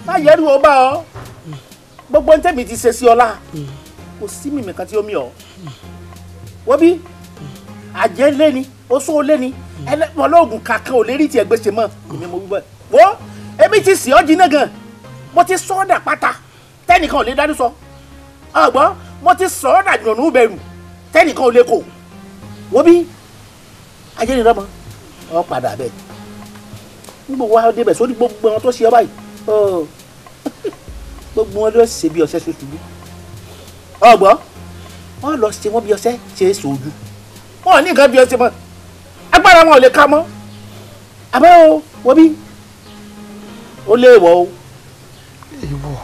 Má yẹ́rù o bá ọ gbogbo ní tẹ̀mí ti ṣe sí ọlá kò sí mímì kan tí ó mì ọ́. Wọ́n bí àjẹ́ lé ni oṣó lé ni ẹlẹ́pọ̀ lóògùn kankan ò lè rí tiẹ̀ gbèsè mọ́ èmi mo wí bẹ́ẹ̀. Wo èmi ti sì ọ́ jiná gan, mo ti sọ́ọ̀dà pátá tẹ́nìkan ò lè dání sọ. Ọ̀gbọ́n mo ti sọ́ọ̀dà yànnú bẹ̀rù tẹ́nìkan ò lè kò. Wo bí ayé ni lọ́mọ ọ padà bẹ́ẹ̀ nígbà wo débẹ̀ sórí gbogbo wọn tó ṣe ọ báyìí gbogbo wọn ló ṣe bí ọṣẹ ṣoṣù bí. Ọ̀gbọ́n wọn lọ ṣe wọn bí ọṣẹ ṣe é ṣojú wọn ò ní nǹkan bí ọṣẹ mọ́, agbára wọn ò lè ka mọ́. Àbẹ́ o wo bí ó léèwọ̀ o. Èèwọ̀.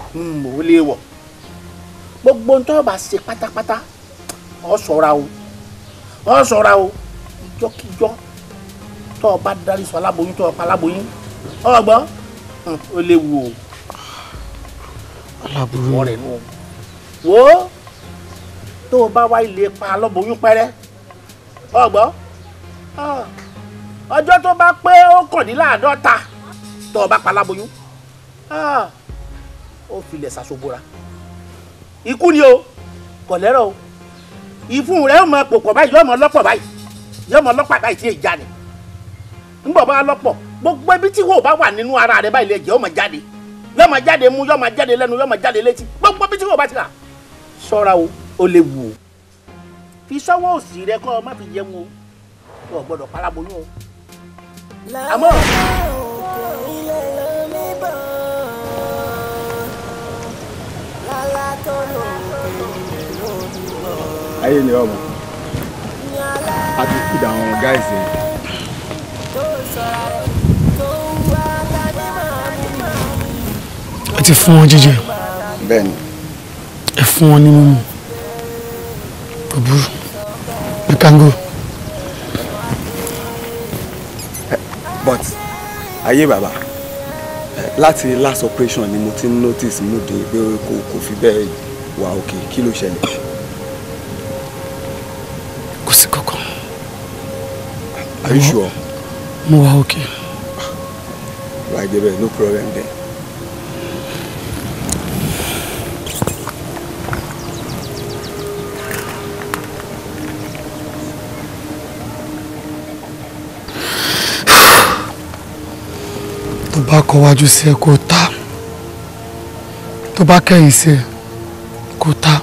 Ó léèwọ̀. Gbogbo ń tó bá ṣe pátápátá ọ ṣọ́ra o, ọ ṣọ́ra o. Ìjọ́kíjọ́ tó o bá darí sọ aláboyún tó o pa aláboyún ọgbọ́n ó léwu o. Aláboyún. Ìwọ rẹ̀ nù. Wo tó o bá wá ilé pa aláboyún pẹ́rẹ́ ọgbọ́n ọjọ́ tó bá pé 49 tó o bá pa aláboyún ó filẹ̀ ṣàṣobora. Ikú ni o, kò lẹ́rọ̀ o. Ìfun rẹ̀ ó mọ pòpọ̀ báyìí, yóò mọ lọ́pọ̀ báyìí, yóò mọ lọ́pọ̀ báyìí tí èyí jáde. Ńgbọ̀ bá lọ́pọ̀ gbogbo ibi tí wò bá wà nínú ara rẹ̀ báyìí lè jẹ́ ó máa jáde, yóò máa jáde mú, yóò máa jáde lẹ́nu, yóò máa jáde létí, gbogbo ibi tí wò bá ti rà. Ṣọ́ra o, ó léwu o. Fi sọ́wọ́ òsì rẹ kọ́ ọ má fi jẹun o, o gbọ́dọ̀ paláboyún o. Àmọ́. Ayé ni ọmọ a ti kí àwọn guys yẹn. Ẹ ti fún wọn jíjẹ. Bẹ́ẹ̀ni. Ẹ fún wọn ní mímu. Kò burú. We can go. But ayé bàbá, láti last operation ni mo ti ń notice mood yìí pé kò fi bẹ́ẹ̀ wà òkè. Kí ló ṣẹlẹ̀? Kò sí kankan. Are you sure? Mo wà òkè. Wà á jẹ́ bẹ́ẹ̀, no problem there. kọwájú sí ẹ kó ta, tó bá kẹ̀yìn sí ẹ kó ta,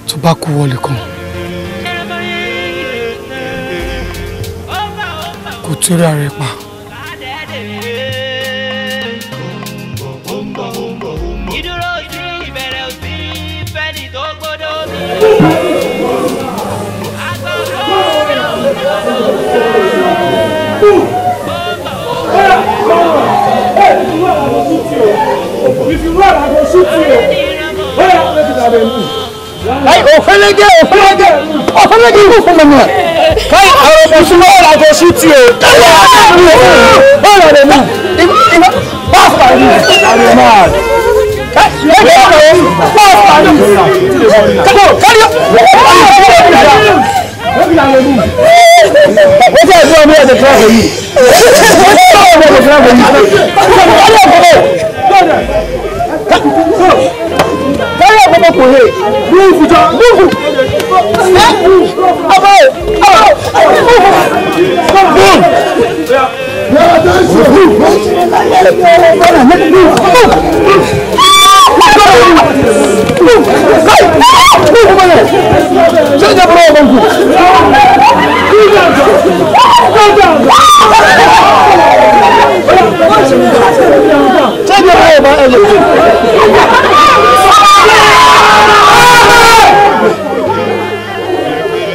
tó bá kú wọlé kan kó torí ara ẹ pa. Ìdúró sí ìbẹ̀rẹ̀ òsì fẹ́ni tó gbọ́dọ̀ mi. If you run, I go shoot you. Hey, Ofelege, Ofelege, Ofelege, you for me. Kai, if you run, I go shoot you. Pass by me. Mad. Pass by me. Come on, carry on. What are you doing here? The crowd for you. What are you doing here? The crowd for you. Move, move,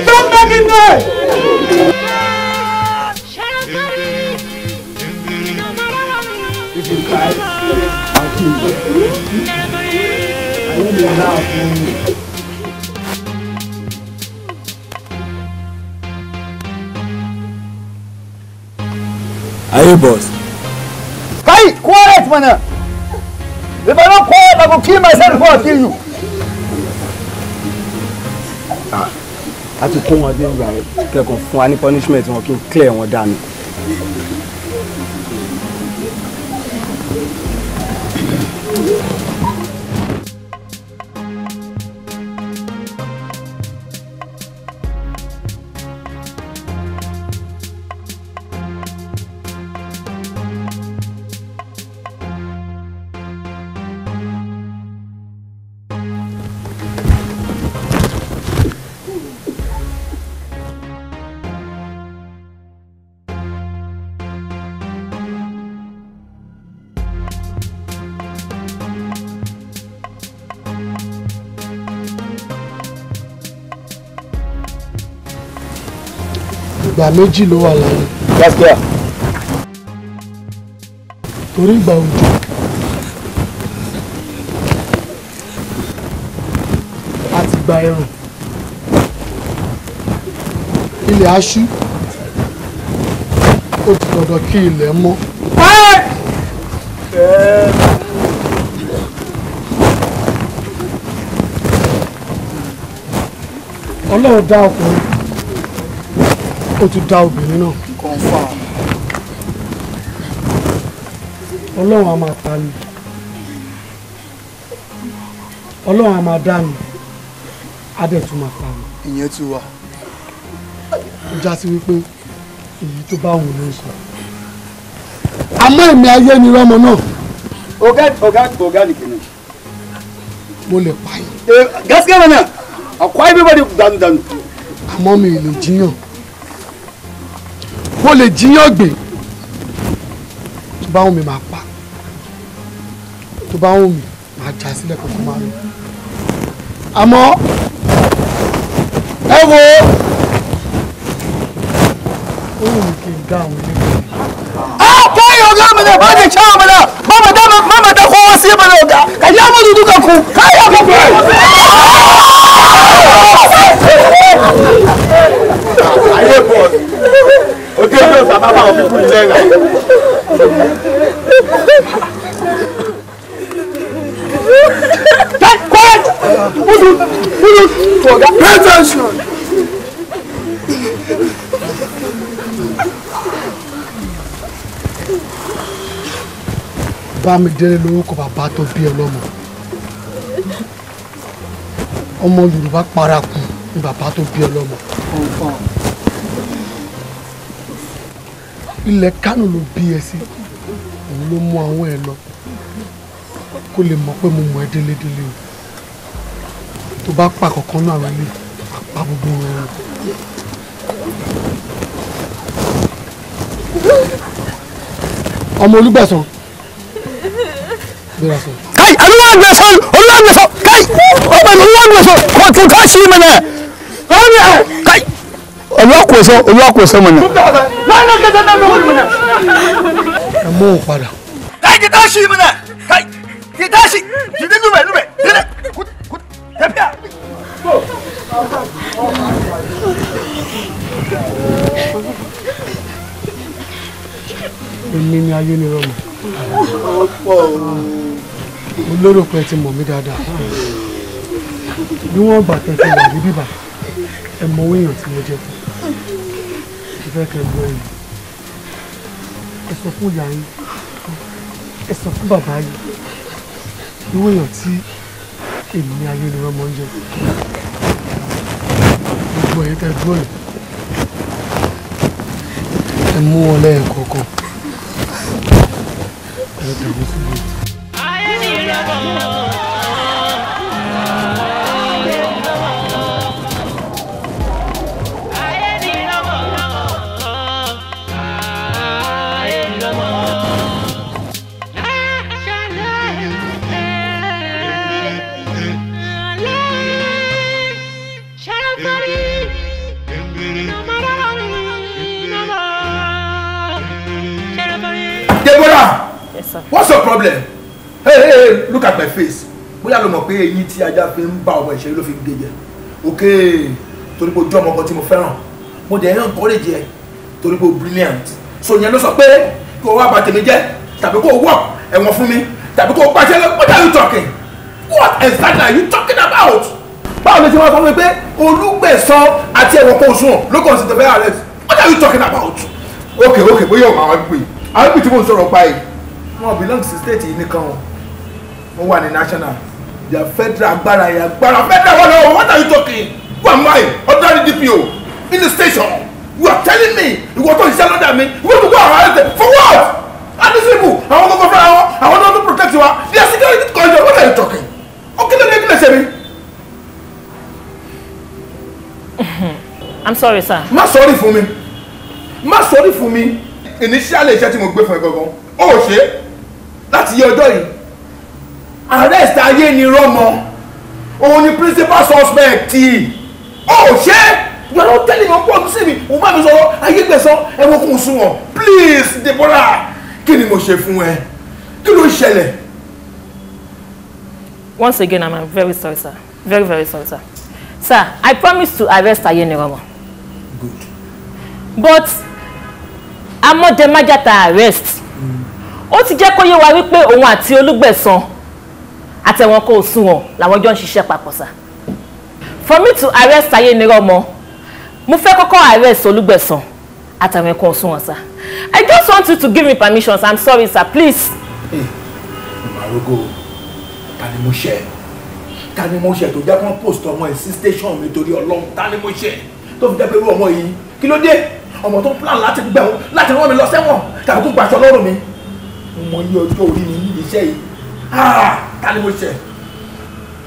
Come back in there! If you cry, I'll kill you. I won't be allowed. Aye, boss. Hey, quiet, man! If I don't quiet, I will kill myself before I kill you. A ti kó wọn dé ìgbà yẹn kẹ́kọ̀ọ́ fún wa ní punishment wọn kí n clear wọn dànù. Ìgbà méjì ló wà láyé. Gaskiya. Torí ìgbà òjò àti ìgbà ẹ̀rùn, ilẹ̀ aṣú, ó ti dandan kí ilẹ̀ mọ́. Ọlọ́run dá ọkùnrin, ó tún dá obìnrin náà. Confirm. Ọlọ́run a máa ta ni, Ọlọ́run a máa dá ni, á dẹ̀ tún máa pa ni. Ìyẹn ti wà. Ó já sí wípé èyí tó bá wù ló ń sọ. Àmọ́ èmi ayé ni rọ́mọ náà. Oga, oga, oga ni kenan. Mo lè pa yín. Gaskiya mana, akwai everybody dànù dànù. Àmọ́ mi ì lè jiyàn. Mo lè jiyàn gbé. Tó bá wù mí máa pa. Tó bá wù mí máa já sílẹ̀ kókó máa lọ. Àmọ́ ẹ wo, ó wù mí kí n dá àwọn ilé ìgbé. Kai oga mana ba da cewa mana mama da mama da kowa sai mana oga ka ya mu dukan ku kai oga. Aye, boss. Okay, no, bàbá àwọn people ilẹ̀ rẹ̀. Quiet! Udu, udu, oga. Pay attention. Bámidélé lórúkọ bàbá tó bí ẹ lọ́mọ. Ọmọ Yorùbá paraku ni bàbá tó bí ẹ lọ́mọ. Ilẹ̀ Kánò ló bí ẹ sí, Òun ló mú àwọn ẹ̀ lọ kó lè mọ̀ pé mo mọ̀ ẹ́ délédélé o. Tó bá pa kankan náà àwọn ilé, pa gbogbo wọn. Ọmọ Olúgbẹ̀san. Kai, Olúwàgbẹ̀san, Olúwàgbẹ̀san, kai, ọmọ Olúwàgbẹ̀san, kò tún ká sí mi nẹ. Kai, Olúwàgbẹ̀san, Olúwàgbẹ̀san mi nẹ. Ẹ mú òun padà. Kai, ki tashi mi nẹ. Kai, ki tashi, ki dé lúbẹ̀ lúbẹ̀, dé tafiya. Èmi ni ayé ni rọmọ. Mo lérò pé ẹ ti mọ̀ mí dáadáa. Bí wọ́n gbà tẹ́ ti wà ní bíbà, ẹ mọ owó èèyàn tí mo jẹ́. Mo fẹ́ kẹ́ ẹ gbọ́ ẹ̀yìn. Ẹ sọ fún ìyá yín, ẹ sọ fún bàbá yín, irú èèyàn tí èmi ni ayé ni rọmọ ń jẹ́. Gbogbo ẹ̀yin tẹ́ dúró yìí, ẹ mú wọn lẹ́ẹ̀kọ̀ọ̀kan. Ẹ dàgbé síbi. Deborah! Yes, sir. What's your problem? Hey, hey, hey, look at my face. Bóyá ló mọ̀ pé eyín tí ajá fi ń bá ọmọ ìṣeré ló fi ń gé jẹ. Okay, torí pé ojú ọmọ kan tí mo fẹ́ràn. Mo dẹ̀ ń encourage ẹ torí pé o brilliant. So yẹn ló sọ pé kó o wá bà tèmi jẹ́ tàbí kó o work ẹ̀wọ̀n fún mi tàbí kó o pàṣẹ lọ. What are you talking? What exactly are you talking about? Báwo ló ṣe wá sọ fún mi pé Olúgbẹ̀san àti ẹ̀wọ̀n kan òṣùwọ̀n ló kàn sí tẹ̀fẹ́ arrest? What are you talking about? Okay, okay, bóyá òun àwọn pè àwọn pè tí mo ń sọ̀rọ̀ pa yìí. Wọ́n belong sí state yìí nìkan o. Wọ́n wà ní national. Their federal agbára yẹn agbára federal wà lọ́wọ́. What are you talking? Who am I? Ordinary DPO in the station. You are telling me ìwọ tó ń ṣiṣẹ́ lọ́dà mi. You want to go and arrest them for what? And these people, àwọn gbogbo fúnra wọn, àwọn náà tó protect wa. They are security conscious. What are you talking? Ó kí ló dé kí lè ṣe mi? I'm sorry, sir. Má sorry fún mi. Má sorry fún mi. Initially iṣẹ́ tí mo gbé fún ẹ gangan. Ó ṣe láti yẹ ọjọ́ yìí. Arrest ayé ni rọ́mọ. Òun ni principal suspect. Ó ṣe you are not telling me ọ̀pọ̀ sí mi. Òun bá mi sọ̀rọ̀ Ayégbẹ̀san ẹ̀wọ̀n kò sùn wọ̀n. Please Deborah, kí ni mo ṣe fún ẹ? Kí ló ń ṣẹlẹ̀? Once again, I'm very sorry, sir. Very, very sorry, sir. Sir, I promise to arrest Ayeniromo. Good. But Amodemaja ta arrest. Ó ti jẹ́ kó yé wa wípé òun àti Olúgbẹ̀san àtẹ̀wọ̀n kò sunwọ̀n làwọn jọ ń ṣiṣẹ́ papọ̀, sir. For me to arrest Ayeniromo, mo fẹ́ kọ́kọ́ arrest Olúgbẹ̀san àtẹ̀wọ̀n kò sunwọ̀n, sir. I just want you to give me permission, sir. I'm sorry, sir. Please. Hey, Marogo, ta ni mo ṣe? Ta ni mo ṣe tó jẹ́ kán post ọmọ ẹ̀ sí station mi torí Ọlọ́run? Ta ni mo ṣe tó fi jẹ́ pé irú ọmọ yìí kí ló dé? Ọmọ tó ń plan láti gbẹ̀wọ̀n láti rán mi lọ sẹ́wọ̀n tàbí kó gbaṣọ lọ́rùn mi. Mo mọ iye ọjọ́ orí mi níbi iṣẹ́ yìí. Ta ni mo ṣe?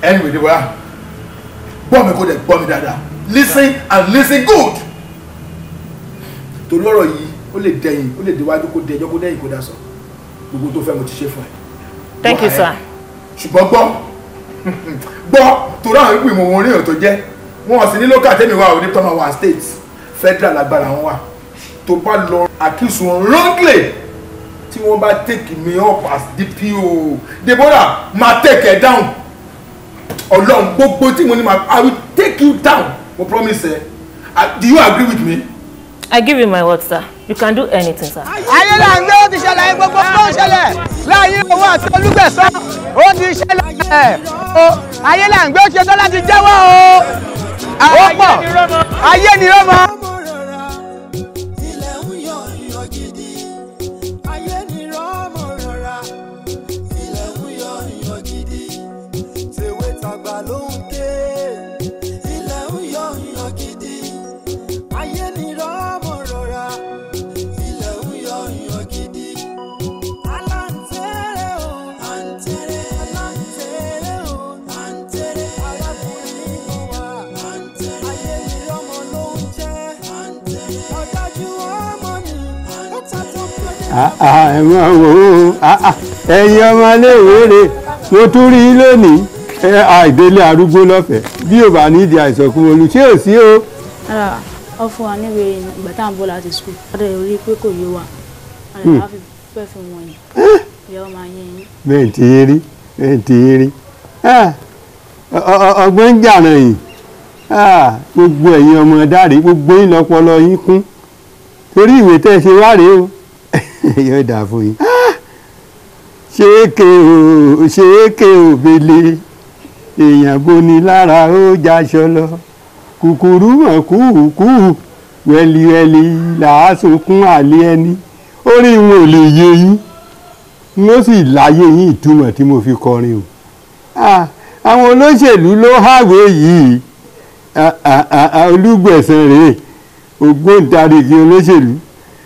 Anyway, Deborah, gbọ́ mi kó dẹ̀ gbọ́ mi dáadáa. Listen and listen good. Torí ọ̀rọ̀ yìí ó lè dẹ̀yìn, ó lè déwájú kó dẹjọ́ kó dẹ̀yìn kó dá sọ. Gbogbo tó fẹ́ mo ti ṣe fún ẹ. Thank you, sir. Ṣùgbọ́n gbọ́ gbọ́ torí àwọn ìpè mọ̀ wọn oríyàn tó jẹ́ wọn sì ní local tẹ́mi wà òní tọ́mọ wà state federal lágbára wọn wà tó bá lọ accuse wọn wrongly tí wọ́n bá take me up as DPO Deborah máa take ẹ down. Ọlọ́run gbogbo tí mo ní ma I will take you down, mo promise ẹ. Do you agree with me? I give you my word, sir. You can do anything, sir. Ayé là ń gbé, ó ti ṣẹlẹ̀, gbogbo tó ń ṣẹlẹ̀ láàyè owó àti Olúgbẹ̀san ó ti ṣẹlẹ̀ o. Ayé là ń gbé, ó ṣe tán láti jẹ́wọ́ o. Ó pọ̀, ayé ni rọ́mọ. Ayé Ẹ máa wò ó, ẹ̀yin ọmọléèwé rè, mo tún rí i lónìí. Àìdélé arúgbó lọ́fẹ̀ẹ́ bí ò bá nídìí àìsàn kún olú ṣé ò sí o. Rárá, ó fún wa níwèé ìgbà tá à ń bọ̀ láti school. Adé rí i pé kò yé wa. Adé wá fi fẹ́ fi wọ̀nyí. Ìyá ọmọ ayé yín. Bẹ́ẹ̀ tí ń rí, bẹ́ẹ̀ tí ń rí. Ọgbọ́n ń jàràn yìí. Gbogbo ẹ̀yin ọmọ dáre, gbogbo yín lọ́pọlọ yín kún. Torí ìwé tẹ́ ẹ ṣe wá rèé o. Yóò dà fún yín. Ṣéèké o, ṣéèké o bele. Èèyàn boni lára ó jaṣọ lọ. Kùkùrú mọ̀ kúùkúù. Wẹ́líwẹ́lí làásùnkún àlẹ́ ẹni. Orí wọn ò lè yé yín. N ó sì láyé yín ìtumọ̀ tí mo fi kọrin o. Àwọn olóṣèlú ló háwé yìí. Olúgbẹ̀san rèé, ògbóǹtarìgì olóṣèlú.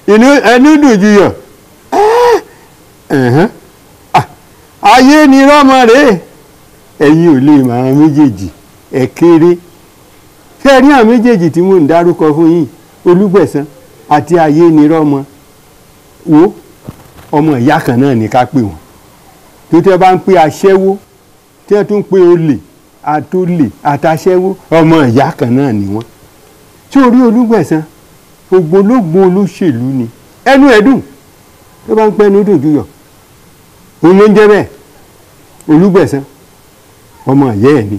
Inú ẹnu dùn juyọ̀. Ayé ni rọ́mọ rèé. Ẹ̀yin ò lè mọ àwọn méjèèjì, ẹ̀ kéré. Ṣé ẹ rí àwọn méjèèjì tí mò ń dárúkọ fún yín? Olúgbẹ̀san àti ayé ni rọ́mọ. Wo ọmọ ìyá kan náà ní ká pè wọ́n. Tó tẹ́ bá ń pè aṣẹ́wó, tí wọ́n tún pè olè àtolè àtàṣẹ́wó, ọmọ ìyá kan náà ni wọ́n. Tí orí Olúgbẹ̀san, ògbólógbòó olóṣèlú ni. Ẹnu ẹ̀ dùn, tó bá ń pẹ́ ẹnu dùn juyọ̀. Òun ló ń jẹ́ bẹ́ẹ̀. Olúgbẹ̀san ọmọ ìyá ẹ̀ ni.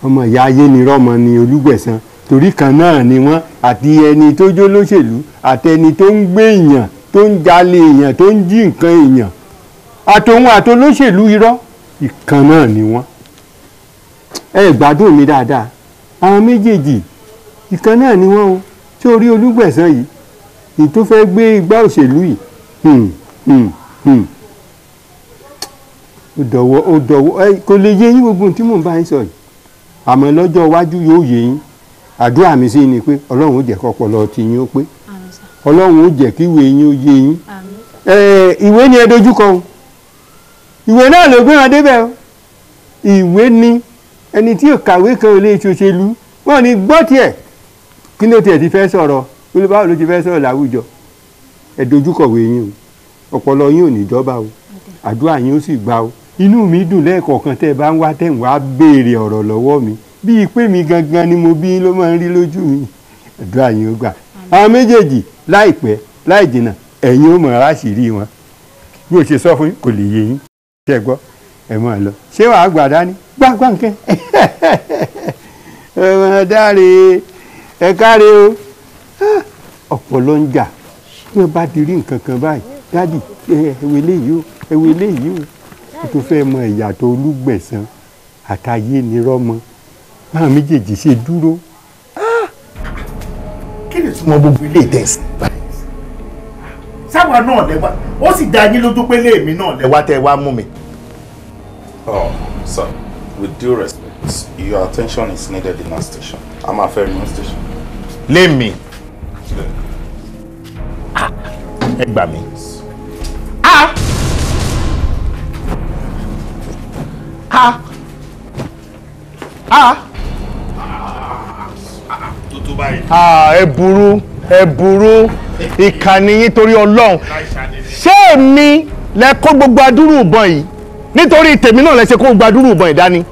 Ọmọ ìyá ayé ni rọ́mọ ni Olúgbẹ̀san. Torí kan náà ni wọ́n, àti ẹni tó jó lóṣèlú, àti ẹni tó ń gbé èèyàn, tó ń jalè èèyàn, tó ń jí nǹkan èèyàn, àtòun àtolóṣèlú irọ́, ìkan náà ni wọ́n. Ẹ gbádùn mi dáadáa. Àwọn méjèèjì ìkan náà ni wọ́n o. Tí orí Olúgbẹ̀san yìí, èyí tó fẹ́ gbé igbá òṣèlú yìí, ó dọ̀wọ́, ó dọ̀wọ́, ẹ kò lè yé yín gbogbo ohun tí mò ń bá yín sọ yìí. Àmọ́ lọ́jọ́ iwájú yóò yé yín. Àdúrà mi sí ni pé Ọlọ́run ó jẹ́ kọ́pọlọ ti yín ó pé. Ọlọ́run ó jẹ́ kí ìwé yín ó yé yín. Ìwé ni ẹ dojúkọ o. Ìwé náà ló gbé wọn débẹ̀ o. Ìwé ni ẹni tí ò kàwé kan ò lè ṣòṣèlú. Wọ́n ní gbọ́ tiẹ̀. Kí ló tiẹ̀ ti fẹ́ sọ̀rọ̀? Báwo ló ti fẹ́ sọ̀rọ̀ láwùjọ? Ẹ dojúkọ̀wé yín o. Ọpọlọ yín ò ní jọba o. Àdúrà yín ó sì gbà o. Inú mi dùn lẹ́ẹ̀kọ̀ọ̀kan tẹ́ ẹ bá ń wá tẹ̀ ń wá béèrè ọ̀rọ̀ lọ́wọ́ mi. Bíi pé mi gangan ni mo bí ló máa ń rí lójú mi. Àdúrà yín ó gbà. Àwọn méjèèjì láìpẹ́ láì jìnnà ẹ̀yin ó mọ̀ láṣìírí wọn. Bí o ṣe sọ fún yín kò lè yé yín. Ṣé ẹ gbọ́? Ẹ máa lọ. Ṣé wàá gbà dání? Gbàgbà nǹkan. Ẹ máa dáre, ẹ káre o. Ọ̀pọ̀lọ́ ń jà. Bí wọ́n bá ti rí nǹkan kan báyìí, dádì, ẹ wo eléyìí o, ẹ wo eléyìí o. Ó tún fẹ́ mọ ìyàtọ̀ Olúgbẹ̀san àtayé ni rọ́mọ. Báwọn méjèèjì ṣe dúró. Kí ni ìtumọ̀ gbogbo ilé ìtẹ̀sí báyìí? Sáwa náà lẹ́wà, ó sì dá yín lójú pé léèmí náà lẹ́wà tẹ́ wá mú mi. Oh, sir, with due respect, your attention is needed in our station. I'm a ferry station. Lémi. Ẹ gbà mí. Ẹ burú, ẹ burú, ìkànnì yín torí Ọlọ́run. Ṣé èmi lẹ kó gbogbo adúrú ìbọn yìí? Nítorí tèmi náà lẹ ṣe kó gbogbo adúrú ìbọn yìí dání.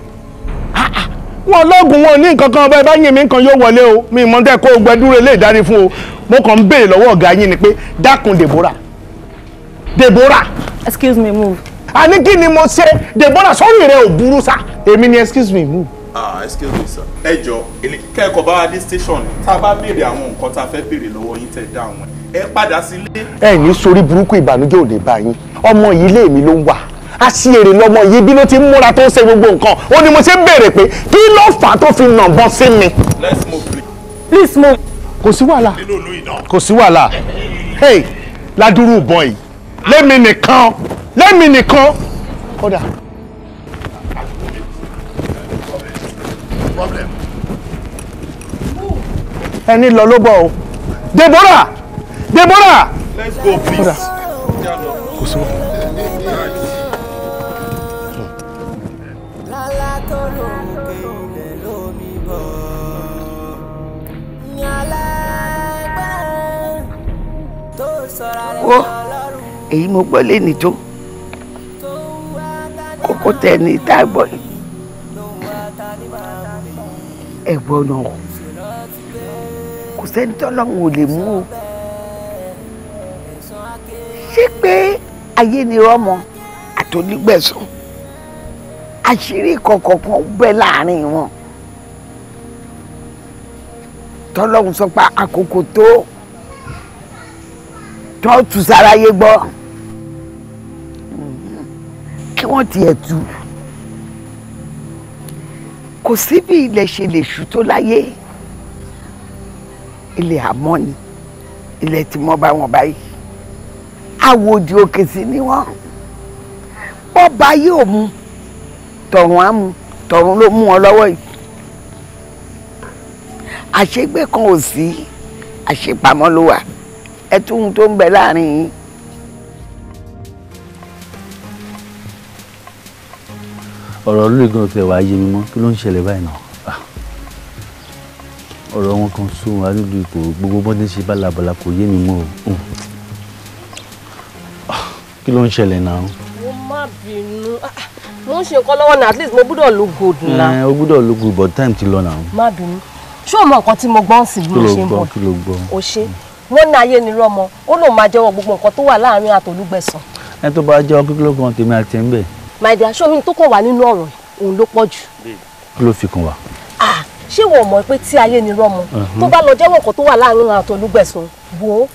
Wọn lọ́gùn wọn ní nǹkan kan, ọba ẹ bá yín mi nǹkan yóò wọlé o. Mi mọ̀ tẹ́ kó gbogbo adúrú eléyìí dání fún o. Mo kàn ń béèrè lọ́wọ́ ọ̀gá yín ni pé dákun Deborah. Deborah. Excuse me, move. A ní kí ni mo ṣe? Deborah, sọ́rí rẹ ò burú sá. Èmi ni excuse me, move. Ah, excuse me sir. Ẹ jọ̀ọ́, kẹ́kọ̀ọ́ bá wa dé station tá a bá béèrè àwọn nǹkan tá a fẹ́ béèrè lọ́wọ́ yín tẹ́ dá àwọn ẹ padà sílé. Ẹ ní sórí burúkú, ìbànújẹ́ ò lè bá yín. Ọmọ yìí lé mi ló ń wà. Aṣièrè lọmọ yìí bí ló ti ń múra tó ń ṣe gbogbo nǹkan. Ó ní mo ṣe ń béèrè pé kí ló fà á tó fi nàbọn sí mi. Let's move please. Please move. Kò sí wàhálà. Kò sí wàhálà. Hey, ládùúrú ìbọn yìí. Lémi nìkan. Lémi nìkan. Kódà. Ẹni lọ ló bọ̀ o. Deborah! Deborah! Let's go please. Kò sí wàhálà. Lálá tó lòkè ilẹ̀ lómi bọ̀. Ní alágbára tó sọ̀rọ̀ rẹ̀ Wo. lọ́la. Èyí mo gbọ́ lẹ́ni tó kókó tẹ ní ìta gbọ́ yìí. Ẹ gbọ́ náà, kò sẹ́ni tọ́lọ́run ò lè mú o. Ṣé pé ayé ni rọ́mọ àtOlúgbẹ̀san, àṣírí kọ̀ọ̀kan bẹ láàrin wọn tọ́lọ́run sọ pé àkókò tó tọ́ tù sáráyé gbọ́, kí wọ́n tiẹ̀ tú. Kò sí bí ilẹ̀ ṣe lè ṣú tó láyé, ilẹ̀ àmọ́ ni ilẹ̀ tí mọ́ bá wọn báyìí. Àwòdì òkè sí ni wọ́n, bọ́ba yóò mú tọ̀run á mú, tọ̀run ló mú wọn lọ́wọ́ yìí. Àṣegbé kan ò sí, àṣepamọ́ ló wà. Ẹ tún ohun tó ń bẹ láàrin yín. Ọ̀rọ̀ lórí gan tẹ̀ wá yé mi mọ́, kí ló ń ṣẹlẹ̀ báyìí náà? Ọ̀rọ̀ wọn kan sún wa nílùú ipò, gbogbo bọ́dé ṣe bálabàla kò yé mi mọ́ o. Kí ló ń ṣẹlẹ̀ náà? Mo má bínú, mo ń ṣe nǹkan lọ́wọ́ náà, at least mo gbúdọ̀ look good náà. O gbúdọ̀ look good, but time ti lọ náà. Má bínú, ṣé o mọ nǹkan tí mo gbọ́ ń sìn bí mo ṣe ń bọ̀? Kí ló gbọ́? O ṣe, wọ́n ní ayé ni rọ́mọ, ó lóun máa jẹ́wọ́ gbogbo nǹkan tó wà láàrin àtOlúgbẹ̀san. Ẹ tó bá jẹ́wọ́ kí ló kan tèmi àti ẹ̀ ń bẹ̀. My dear, ṣé omi tó kàn wá nínú ọ̀rọ̀ òun ló pọ̀ jù. Kí ló fi kàn wá? Ṣé wọ́n mọ̀ pé tí ayé ni rọ́mọ tó bá lọ jẹ́wọ́ nǹkan tó wà láàrin àtOlúgbẹ̀san, wo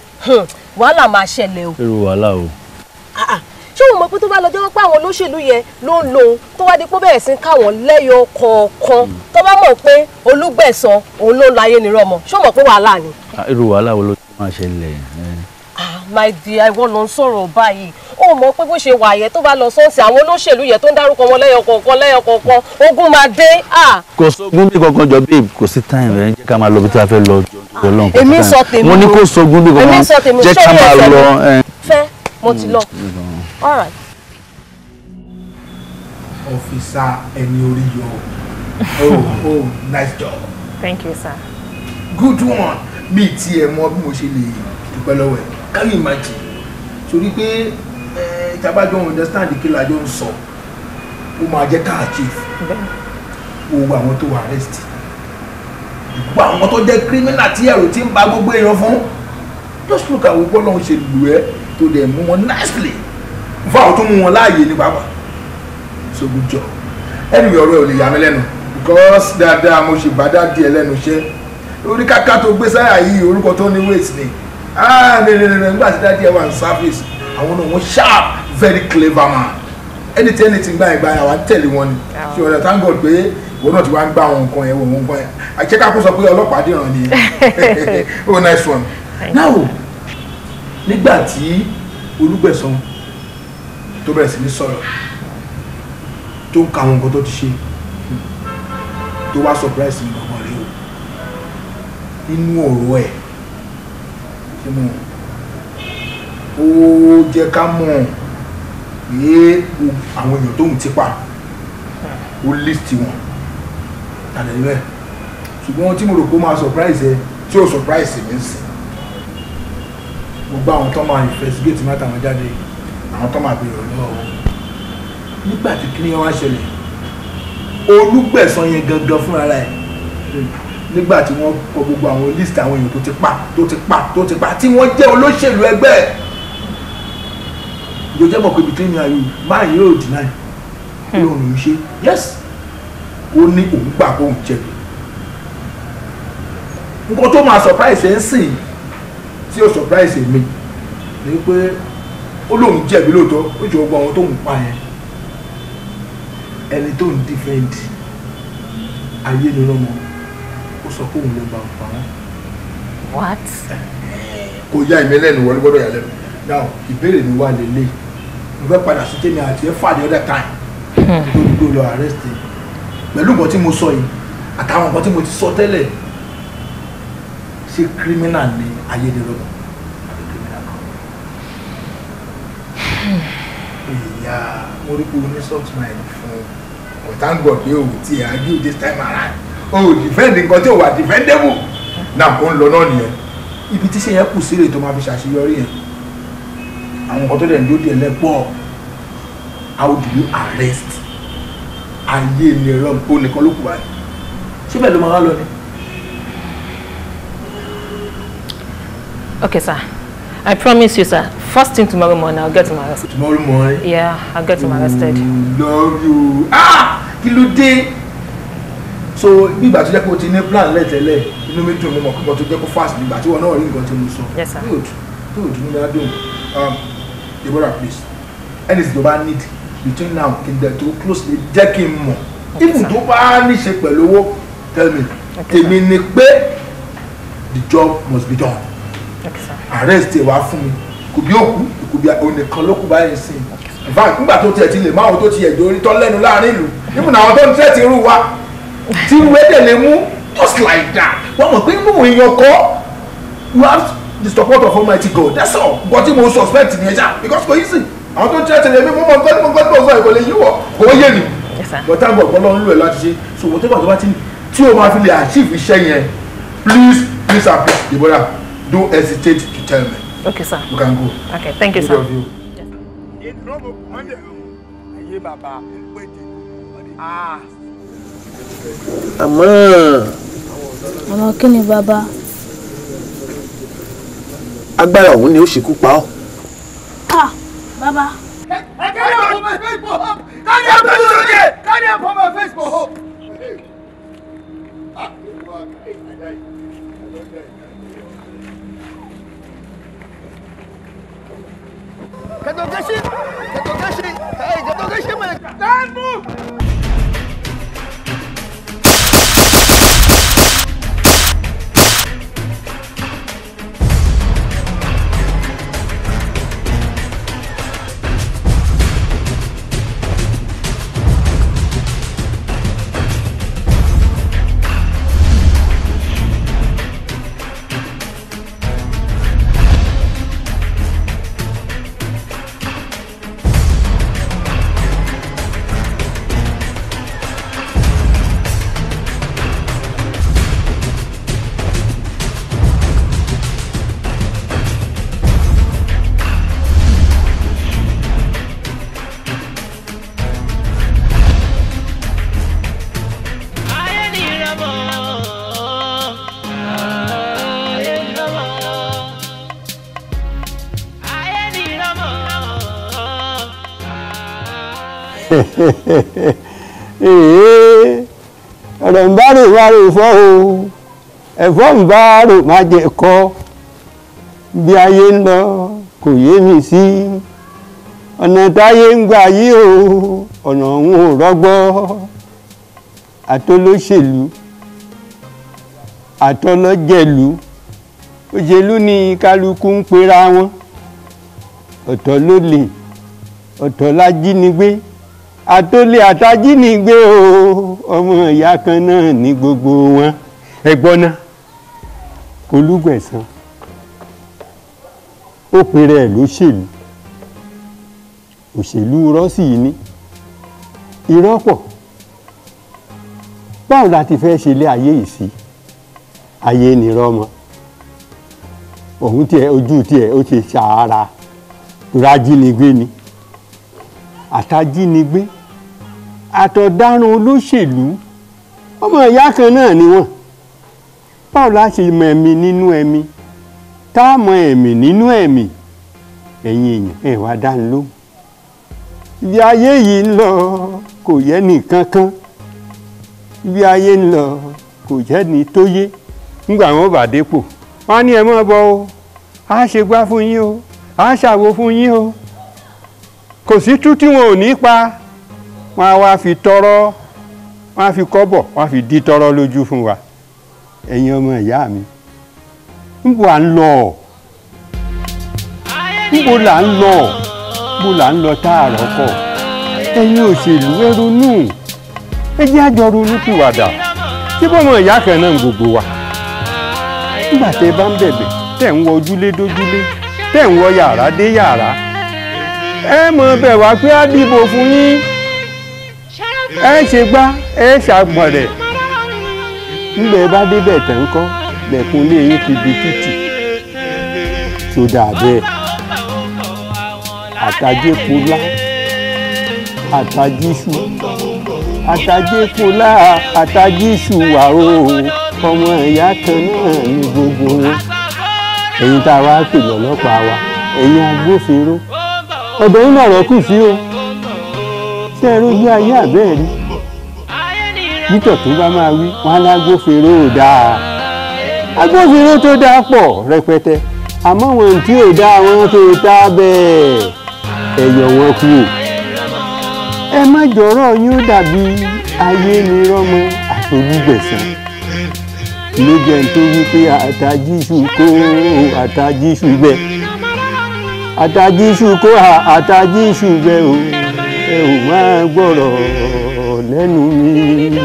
wàhálà máa ṣẹlẹ̀ o. Irú wàhálà o. Ṣé o mọ̀ pé tó bá lọ jẹ́wọ́ pé àwọn olóṣèlú yẹn ló ń lo òun, tó wá di pé bẹ̀rẹ̀ sí káwọn lẹ́yọ kọ̀ọ̀kan, tó bá mọ̀ pé Olúgbẹ̀san òun ló ń lo ayé ni rọ́mọ, ṣé o mọ̀ pé wàhálà ni? Irú wàhálà wo ló máa ṣẹlẹ̀? My dear, ìwọ ló ń sọ̀rọ̀ báyìí. Ó mọ̀ pé bó ṣe wà yẹn, tó bá lọ sọ́ọ̀sì àwọn olóṣèlú yẹn tó ń dárúkọ wọn lẹ́yọ kọ̀ọ̀kan lẹ́yọ kọ̀ọ̀kan, ogun máa dé. Kò sógun bí kankan jọ babe, kò sí time rẹ, jẹ́ ká máa lọ bí tí a fẹ́ lọ jọ lọ́n. Èmi sọ tèmi o. Mo ní kò sógun bí kankan, jẹ́ ká máa lọ. Fẹ́ mo ti lọ. All right. Officer ẹni orí yọ. Oh, nice job. Thank you, sir. Good one. Mi tiẹ̀ mọ̀ bí mo ṣe lè dúpẹ́ lọ́wọ́ ẹ̀. Can you imagine? Torí pé tábàjọ́ understand kí la jọ ń sọ, ó máa jẹ́ ká achieve. Gbogbo àwọn tó wà arrest, gbogbo àwọn tó jẹ́ criminal tí ẹ̀rù ti ń ba gbogbo èèyàn fún. Just look at gbogbo Ọlọ́run ṣe lù ẹ́ tó dẹ̀ mú wọn nicely. Fún àwọn tó mú wọn láàyè ní pàápàá. So good job. Anyway, ọ̀rọ̀ ẹ̀ ò lè yà mí lẹ́nu because dáadáa mo ṣe bá dáàdì ẹ lẹ́nu iṣẹ́. Orí káká tó gbé sáyà yìí, orúkọ tó ní weight ni. Nígbà tí dáàdì ẹ wà ní service, àwọn náà wọ́n sharp, very clever man. Anything gbà yẹn àwa ń tẹ̀lé wọn ni. Ṣé ọ̀rẹ́ thank God pé ìwọ náà ti wá ń gbá àwọn nǹkan yẹn wò wọ́n nǹkan yẹn. Àṣẹ ká kó sọ pé ọlọ́pàá dìran ni. Oh, nice one. Now, nígbà tí Olúgbẹ̀san tó bẹ̀rẹ̀ sí ní sọ̀rọ̀, tó ń ka àwọn nǹkan tó ti ṣe, tó wá surprise mi gangan rèé o. Nínú ọ̀rọ̀ ẹ̀, ṣé mo ó jẹ́ ká mọ̀ pé àwọn èèyàn tóun ti pa, ó list wọn tàbí bẹ́ẹ̀. Ṣùgbọ́n tí mo rò pé ó máa surprise ẹ, tí ó surprise mi sí, gbogbo àwọn tó máa investigate matter wọn jáde, àwọn tó máa béèrè lọ́wọ́ wọn. Nígbà tí kíní wá ṣẹlẹ̀, Olúgbẹ̀san yẹn gangan fúnra ẹ̀, nígbà tí wọ́n kọ gbogbo àwọn list àwọn èèyàn tó ti pa tó ti pa tó ti pa tí wọ́n jẹ́ olóṣèlú ẹgbẹ́ ẹ̀, ìjọ jẹ́ mọ̀ pé between me and you, máa yóò deny pé òun lòún ṣe. Yes, ó ní òun gbà pé òun jẹ̀bi. Nǹkan tó máa surprise ẹ̀ ń sìn tí ó surprise mi ni pé ó lóun jẹ̀bi lóòótọ́, ó jọ gbogbo àwọn tó ń pa yẹn, ẹni tó ń defend ayé ni lọ́mọ, ó sọ pé òun ló bá pa wọ́n. What? Kò yá ìmí lẹ́nu, wọlé gbọ́dọ̀ yà lẹ́nu. Now, ìbéèrè mi wà lélẹ̀, mo fẹ́ padà sí tèmi àti ẹ fà the other time tó gbó lọ arrest pẹ̀lú nǹkan tí mo sọ yìí àtàwọn nǹkan tí mo ti sọ tẹ́lẹ̀. Ṣé criminal ni ayé ni lọ́mọ àbí criminal kan? Ìyá mo rí pé o ní soft mind fún un, thank God pé o ti argue this time around, o defend nǹkan tí o wà defendable. Now ó ń lọ náà nìyẹn, ibi tí ṣe yẹn kù sí rè tó máa fi ṣàṣeyọrí yẹn. Àwọn nǹkan tó dẹ̀ ń dóde ẹlẹ́pọ̀. How do you arrest ayé ni ẹ̀rọ o nìkan ló kù báyìí? Ṣé bẹ́ẹ̀ ló máa wá lọ ni? Okay, sir. I promise you, sir. First thing tomorrow morning, I'll get him arrested. Tomorrow morning? Yeah, I'll get him arrested. Love you. Ah! Kí ló dé? So, bí ìgbà tó jẹ́ pé o ti ní plan lẹ́tẹ̀lẹ̀, inú mi dùn, mo mọ̀ pé nǹkan tó jẹ́ kó fast nígbà tí wọn náà rí nǹkan tí mo sọ. Yes, sir. Good. Good. Inú mi á dùn. Deborah, please. Anything tó bá need between now kí n dẹ̀ tó close lè jẹ́ kí n mọ̀. Even tó bá ní ṣe pẹ̀lú owó, tell me. Tèmi ni pé the job must be done. Okay, sir. Arrest ẹ wá fún mi. Kò bí òkú, kò bí onìkan ló kú báyìí sí. In fact, nígbà tó tiẹ̀ ti lè máa tó ti ẹ̀jọ̀ orí tọ́ lẹ́nu láàrin ìlú, even àwọn tó ń tẹ́ ti rú wa, tí wẹ́dẹ̀ lè mú just like that. Wọ́n mọ̀ pé inú èèyàn kọ́, you have the support of Almighty God. That's all. Nǹkan tí mo suspect ni ẹ ṣá, because kò easy. Àwọn tó ń tẹ́ ti lè mú mọ́ nǹkan tí mo gbọ́dọ̀ sọ ìkọlẹ̀ yíwọ̀, kò yé mi. But thank God, Ọlọ́run lò ẹ́ láti ṣe. So whatever tó bá ti tí o máa fi lè achieve iṣẹ́ yẹn, please, please and please, Deborah, don't hesitate to tell me. Okay, sir. You can go. Okay, thank you, Good sir. of you. Àmọ́ Àmọ́ kí ni bàbá? Agbára òun ni ó ṣekú pa ọ́. Ah, bàbá. Ọ̀rọ̀ ń bá rò wá rò fọ́ o, ẹ̀fọ́ ń bá rò má jẹ kọ́. Bí ayé ń lọ kò yé mi sí, ọ̀nà táyé ń gbà yí o, ọ̀nà òun ò rọ́gbọ́. Àtolóṣèlú àtọlọ́jẹ̀lú, òṣèlú ni kálukú ń pera wọn, ọ̀tọ̀ ló lè, ọ̀tọ̀ lájínigbé, àtolè àtajínigbé o, ọmọ ìyá kan náà ní gbogbo wọn. Ẹ̀gbọ́n náà Olúgbẹ̀san ó pèrè ẹ̀ lóṣèlú, òṣèlú irọ́ sì ní irọ́ pọ̀. Báwo la ti fẹ́ ṣe ilé ayé yìí sí? Ayé nìrọ́ mọ́ òun tiẹ̀, ojú tiẹ̀ ó ti ṣàárà rájínigbé ni, àtajínigbé àtọ̀daràn olóṣèlú, ọmọ ìyá kan náà ni wọ́n. Báwo la ṣe mọ ẹ̀mí nínú ẹ̀mí, tá a mọ ẹ̀mí nínú ẹ̀mí? Ẹ̀yin èèyàn ẹ̀ wá dá ń lóhùn. Ibi ayé yìí ń lọ kò yẹ nìkan kan, ibi ayé ń lọ kò jẹ́ ní tó yé. Nígbà wọn bá dépò, wọn á ní ẹ mọ́ bọ́ o, á ṣe gbá fún yín o, á ṣàwo fún yín o, kò sí tú tí wọn ò ní pa. Wọn á wá fi tọrọ, wọn á fi kọ́bọ̀, wọn á fi dí tọrọ lójú fún wa. Ẹ̀yin ọmọ ìyá mi, níbo à ń lọ? Níbo là ń lọ? Níbo là ń lọ táàrọ̀ kọ̀? Ẹ̀yin òṣèlú ẹ ronú, ẹ jẹ́ àjọ ronú pìwàdà. Tí bọ́mọ ìyá kan náà gbogbo wa, nígbà tẹ́ bá ń bẹ̀bẹ̀, tẹ́ ń wọ ojúlé dójúlé, tẹ́ ń wọ yàrá dé yàrá, ẹ mọ̀ bẹ̀ wá pé á dìbò fún yín, ẹ ṣe gbá, ẹ ṣàgbọ̀nrẹ̀. Ńgbẹ́ bá débẹ̀ tẹ̀ ń kọ́, lẹ̀kùn ilé yín ti di títì tó dà bẹ́ẹ̀. Àtàjẹpọlá àtàjíṣu àtàjẹpọlá àtàjíṣu wà o, ọmọ ìyá kan náà ní gbogbo wọn. Ẹ̀yin tá a wá pè lọ́lọ́pàá wa, ẹ̀yin agbófinró, ọ̀dọ̀ yín lọ̀rọ̀ kù sí o. Ṣé ẹ rójú ayé àbẹ́ẹ̀ rí? Nítọ̀ tó bá máa wí wọn alágbófinró ò dáa, agbófinró tó dáa pọ̀ rẹpẹtẹ, àmọ́ wọn tí ò dáa wọn tó tá bẹ́ẹ̀ ẹ̀yọ̀ wọn kú o. Ẹ má jọ̀rọ̀ yín ó dàbí ayé ni rọ́mọ àtolúgbẹ̀sán ló jẹ́ tó wí pé àtàjíṣu kó àtàjíṣu gbẹ, àtàjíṣu kó àtàjíṣu gbẹ o, ẹ ò máa gbọ́rọ̀ lẹ́nu mi.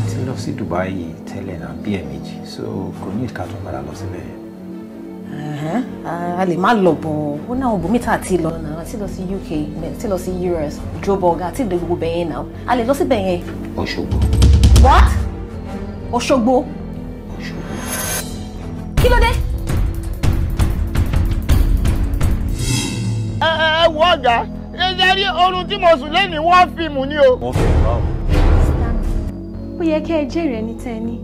Ti lọ sí Dubai tẹ́lẹ̀ náà bí ẹ̀ẹ̀mejì, so kò ní ìka tó padà lọ síbẹ̀. A lè má lọ bọ̀ ó náà bòmí tá a ti lọ náà, a ti lọ sí UK, a ti lọ sí US, Joburg, àti ìdè gbogbo bẹ̀yẹn náà, a lè lọ sí bẹ̀yẹn. Òṣogbo. What? Òṣogbo? Kí ló dé? Ẹ ẹ wọ ọ̀gá, ẹ jẹ́ rí oorun tí mo sùn lẹ́nu wọ́n fíìmù ni o. Wọ́n fíìmù báwo? Ó yẹ kẹ́ ẹ jẹ́rìí ẹni tẹ́ ẹ ní.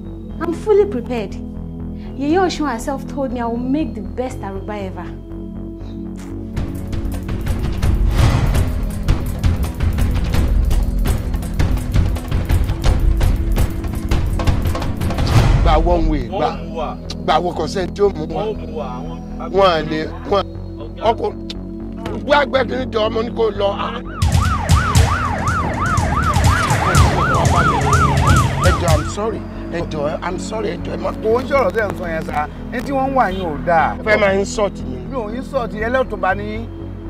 I'm fully prepared. Yeye Osun herself told me I will make the best aruba ever. Gba one way, gba gba wo consent tí ó mú wọn. Wọ́n lè wọ́n ọkọ̀ gbé àgbẹ̀ kìíní jọ ọmọ ní kò lọ. Ẹ jọ̀ọ́, I'm sorry. Ẹ jọ̀ọ́, I'm sorry, ẹ jọ̀ọ́, ẹ má. Kò ń sọ̀rọ̀ tẹ́ ń sọ yẹn sá, ní tí wọ́n ń wà yín ò dáa. Fẹ́ máa insult mi. Mi ò insult, ẹlẹ́tùnba ní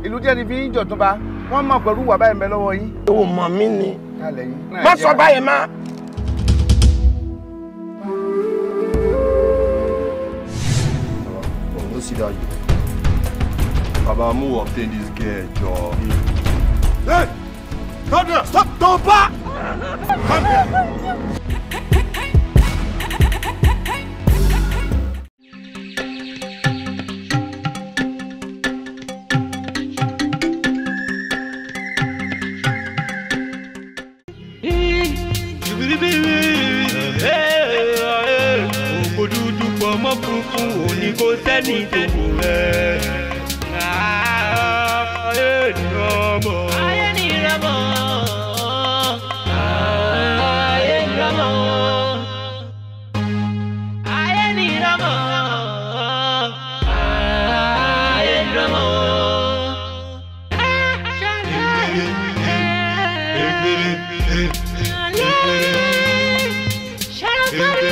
ìlú díẹ̀ ní fi ń jọ̀túnba, wọ́n mọ̀ pẹ̀lú wà báyìí ń bẹ lọ́wọ́ yín. O mọ̀ mí ni. Kálẹ̀ yín. Má sọ báyìí má. No see that you. Baba, move obtain this girl, job. Hey! Stop there! Stop! Don't back! Come here! Òkò dúdú pọ̀ mọ́ funfun, òní kò sẹ́ni tó mú rẹ̀. Ayé ni rọ́mọ. Ayé ni rọ́mọ. Ayé ni rọ́mọ. Ayé ni rọ́mọ. Ayé ni rọ́mọ. Shut up.